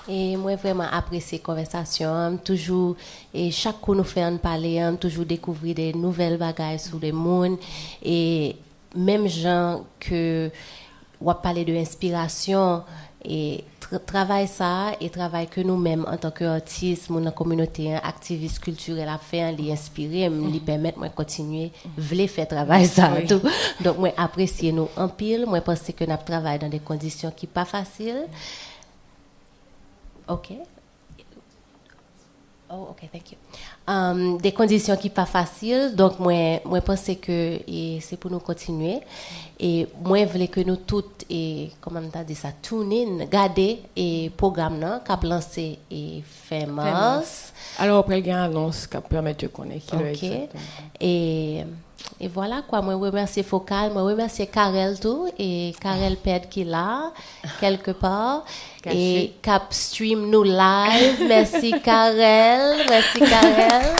E mwen vrèman apresye konvèsasyon an. M toujou, e chak kou nou fè ann pale an, m toujou dekouvri de nouvèl bagay sou de moun. E menm jan ke w ap pale de enspirasyon, e tra- travay sa a, e travay ke nou menm antanke atis, moun nan kominote an, aktivis kiltirèl ap fè an, li enspire m, li pèmèt mwen kontinye vle fè travay sa a tou. Donk mwen apresye nou anpil. Mwen panse ke n ap travay nan de kondisyon ki pa fasil. Ok. Oh, ok, thank you. Um, de kondisyon ki pa fasil, donk mwen, mwen panse ke e, se pou nou kontinye. E mwen vle ke nou tout, e, kòman m ta di sa, tune in, gade e, pwogram nan k ap lanse e, fen mas. Alò, apre, gen anons k ap pèmèt yo konnen ki lè Ok. Egzakteman. E, e vwala kwa, mwen remèsye Fokal, mwen remèsye Karel tou, e Karel Pèd ki la, kèlke pa, e Kache. K ap stream nou live. Mèsi Karel, mèsi Karel.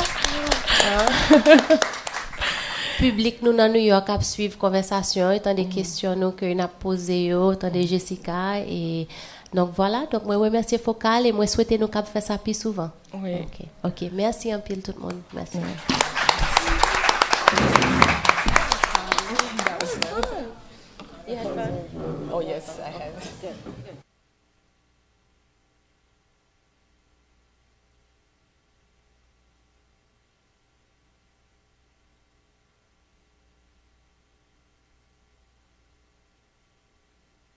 Piblik nou nan New York ap swiv konvèsasyon, e tande kesyon nou ke n ap poze yo, tande Jessica, e donk vwala, donk mwen remèsye Fokal e mwen swete nou k ap fè sa pi souvan. Wi. Ok, ok, mèsi anpil tout moun, mèsi.